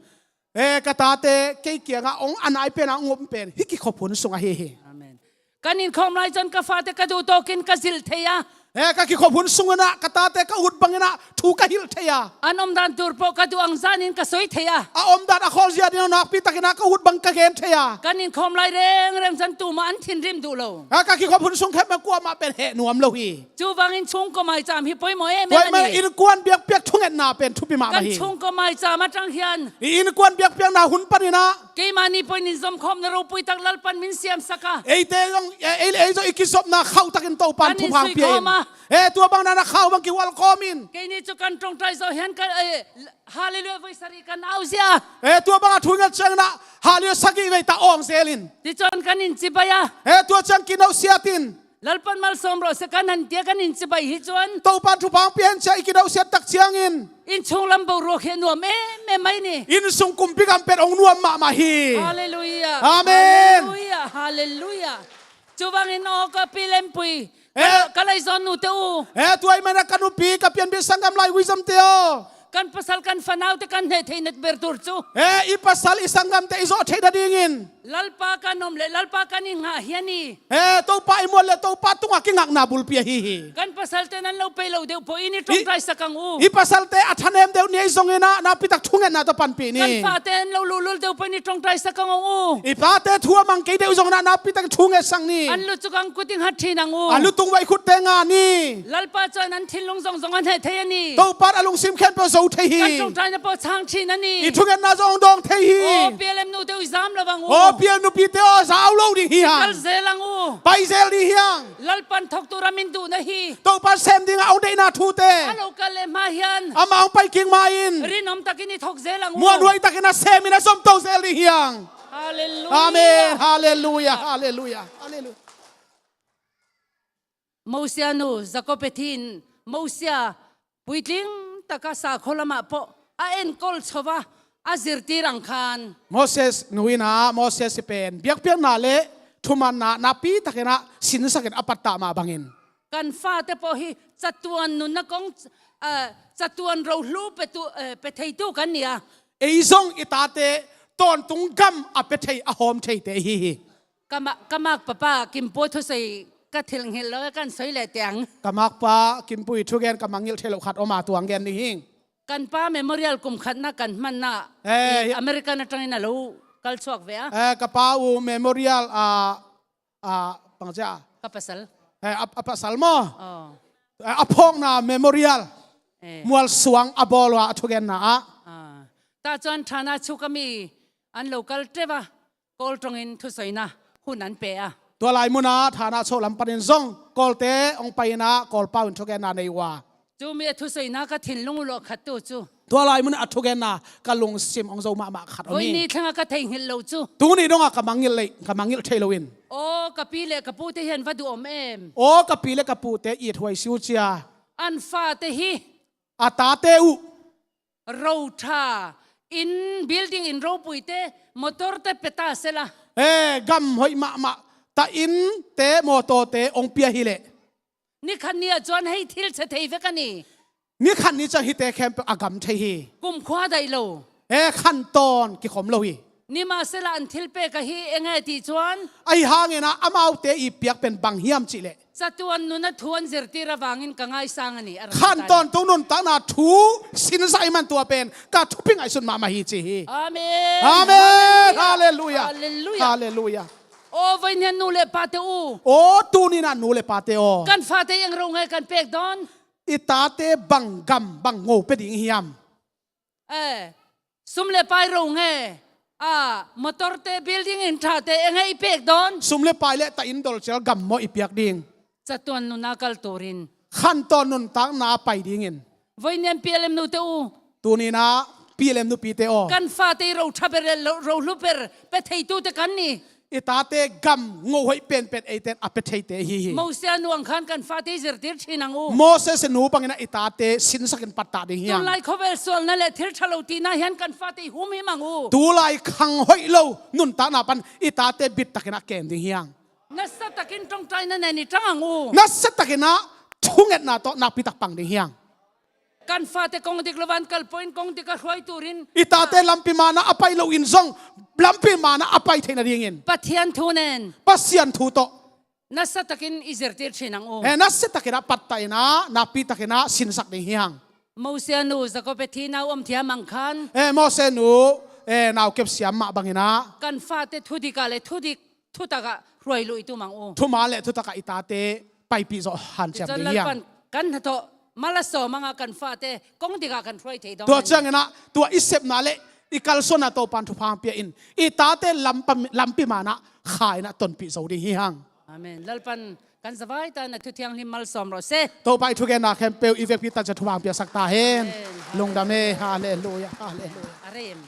E, ka tate kei kiangah hong a nai pen a hong um pen hih kikhop hun sung ahi hi. Amen. Kan inkhawm lai chuan ka fate ka duh tawkin ka zilh thei a. E, ka kikhop hun sungin ah ka tate ka ut bangin ah thu ka hilh thei a. An awm dan tur pawh ka duh ang zanin ka sawi thei a. A awm dan a khawl zia dingin nakpi takin ah ka ut bang ka gen thei a. Kan inkhawm lai reng reng chuan tumah an thinrim duh lo. A, ka kikhop hun sung khempeuh kuamah pen heh nuam lo hi. Chuvangin chhungkaw maicham hi pawimawh em em a ni. Pawimawh, innkuan biakpiak thungetna pen thupi mahmah hi. Kan chhungkaw maicham aṭang hian, i innkuan biakpiakna hun panin ah, keimahni pawhin inzawmkhawmna ropui tak Lalpan min siamsak a. Eite zong, e, ei, ei zong i kizopna khauh takin Topan thuphang pia in. Kan insuikhawm a. E, tua bang nana khauh bang kihual khawmin. Keini chu kan ṭawngṭai zawh hian kan, e, Halleluiah vawi sarih kan au zia. E, tua banga thu nget chiangin ah Halleluiah sagih vei ta awng zelin. Tichuan kan inchibai a. E, tua chiang kino siatin. Lalpan malsawm rawh se, kan han tia kan in cibai hi cuan. Topan thupha hong pia hen cia i kidauhsiat tak ciangin. Inn chung lam boruak hi a nuam em em mai ni. Inn sung kumpi gam pen hong nuam mahmah hi. Halleluiah. Amen. Halleluiah. Halleluiah. Cuvangin aw ka pi lempui. Eh. Ka, ka laizawn nute uh. Eh, tua ahih manin ka nupi, ka pianpih sanggam lai uizomte aw. Kan pasal kan fanaute kan heh theih na ber tur cu. Eh, i pasal i sanggamte i zawh theih nadingin. Lalpa kan om le, Lalpa kan i ngah hi a ni. Eh, Topa i muat le Topa tungah kingakna bulpi ahi hi. Kan pasalte nan lo pei lo deuh pawh in i ṭawngṭaisak ang uh. I pasalte a thanem deuh ni ahi zongin ah nakpitak thungetna tawh panpih ni. Kan fate an lo luhlul deuh pawh in i ṭawngṭaisak ang uh. I pate thu a mang kei deuh zongin ah nakpitak thungetsak ni. An lu cuk ang kut in hat ṭhin ang uh. A lu tung vai khutte nga ni. Lalpa cuan an thinlung zongzong an heh thei a ni. Topa in a lungsim khempeuh zo thei hi. Kan ṭawngṭaina pawh chang ṭhin a ni. I thungetna zong hong dawng thei hi. Aw, P L M nute uh i zam lo ang uh. Aw, P L M nupite aw, zau lo ding hi hang. Kal zel ang uh. Pai zel ding hi hang. Lalpan thawktu ram in duhna hi. Topa sem dingah hong deihna thute. A lo kal le hma hian. Amah hong pai kik ma-in. Rinum takin i thawk zel ang uh. Muanhuai takin a semin a zomto zel ding hi hang. Halleluiah. Amen. Halleluiah. Halleluiah. Halleluiah. Mosia nu Jakob Pethi in Mosia puitling taka sakhaw lamah pawh a enkawl chho a, a zirtir ang khan. Moses nu in ah Moses i pen biakpiakna le thumanna nakpi takin ah sinsakin a pattah mah bangin. Kan fate pawh hi chatuan nunna kong, eh, chatuan rohlu petu, eh, pe theitu kan ni a. Ei zong i tate tawntung gam a pe thei a hawm theite i hi hi. Ka ma-, ka makpa pa Kimpu thusoi ka thilhngilh lo e, kan soi leh tiang. Ka makpa Kimpu i thugen ka mangngilh thei loh khat om a, tua hong gen ding hing. Kan pa memorial kum khatna kan hmanna, eh, i American aṭangin a lo kal chhuak ve a. Eh, ka pa uh memorial a, a, bangcia. Ka pasal. Eh, a, a pasal maw? Oh. Eh, a phawkna memorial. Eh. Mualsuang a bawl uh a, a thugenna ah. Ah. Tah chuan thana chuk a mi an lo kal teuh a. Kawl ṭawngin thusoina hun an pe a. Tua lai munah thana chho lam panin zong Kawlte hong pai inah Kawlpau in thugenna nei uh a. Cumi a thusoina ka thinlung uh lawh khat tu cu. Tua lai munah a thugenna ka lungsim hong zo mahmah khat om hi. Voi ni thlenga ka theihnghilh lo cu. Tuni dongah ka mangngilh lei, ka mangngilh thei loin. Aw, ka pi le ka pute hian va duhawm em. Aw, ka pi le ka pute ithuai si uh cia. An fate hi. A tate uh. Ro ṭha, inn, building, inn ropuite, motorte pe ta sela. Eh, gam hoih mahmah, ta innte, motorte hong pia hileh. Ni khat ni ah chuan hei thil chhe thei vek a ni. Ni khat ni chuan hite khempeuh a gam thei hi. Kumkhua daih lo. Eh, khantawn kikhawm lo hi. Nimahsela an thil pek ahi enge tih chuan. Ahi hangin ah amaute i piak pen bang hiam cihleh. Chatuan nuna thu an zirtir avangin ka ngaisang a ni, a ram khan tan. Tawntung nuntakna thu sinsa i man tua pen ka thupi ngaihsun mahmah hi ci hi. Amen. Amen. Halleluiah. Halleluiah. Halleluiah. Aw, vawiin hian nu leh pate u. Aw, tuninah nu leh pate aw. Kan fate eng ro nge kan pek dawn? I tate bang gam bang ngo pe ding hiam? Eh, sum le pai ro nge, a, motorte, building, inn ṭhate enge i pek dawn? Sum le pai leh ta inn dawlcial gam maw i piak ding? Chatuan nuna kal turin. Khantawn nuntakna pai dingin. Vawiin hian P L M nute u. Tuninah P L M nupite aw. Kan fate i ro ṭha ber leh lo, ro hlu ber pe theitute kan ni. I tate gam ngo hoih penpen eiten a pe theite hi hi. Mosia nu ang khan kan fate i zirtir ṭhin ang u. Moses nu bangin ah i tate sinsakin pattah ding hiam? Tulai khawvel sualna leh thil ṭha lo tihna hian kan fate i humhim ang u. Tulai khang hoih lo nuntakna pan i tate bittakin a kem ding hiam? Nasa takin ṭawngṭaina nen i ṭang ang u. Nasa takin ah thungetna tawh nakpi tak pang ding hiam? Kan fate kong dik lo van kal pawhin kong dik a hruai turin. I tate lampi manah a pai loin zong lampi manah a pai theih nadingin. Pathian thu nen. Pasian thu tawh. Nasa takin i zirtir ṭhin ang u. Eh, nasa takin ah pattah inah, nakpi takin ah sinsak ding hiam? Mosia nu Jakob Pethi nau awm thiam ang khan. Eh, Moses nu, eh, nau kep siam mah bangin ah. Kan fate thudik ah leh thudik thutak ah hruai luh i tum ang u. Thuman leh thutak ah i tate paipih zawh hanciam ding hiam? Lalpan kan hnathawh mal a sawm ang a, kan fate kong dik ah kan hruai thei dawn. Tua ciangin ah tua i sepna leh i kalsuanna Topan thupha hong pia in i tate lampa-, lampi manah kha inah tonpih zo ding hi hang. Amen. Lalpan kan zavai tan a thu thianghlim malsawm rawh se. Topa i thugenna khempeuh i vekpi tak ciang thupha hong piasak ta hen. Amen. Lungdam e. Halleluiah. Halleluiah. A rei em.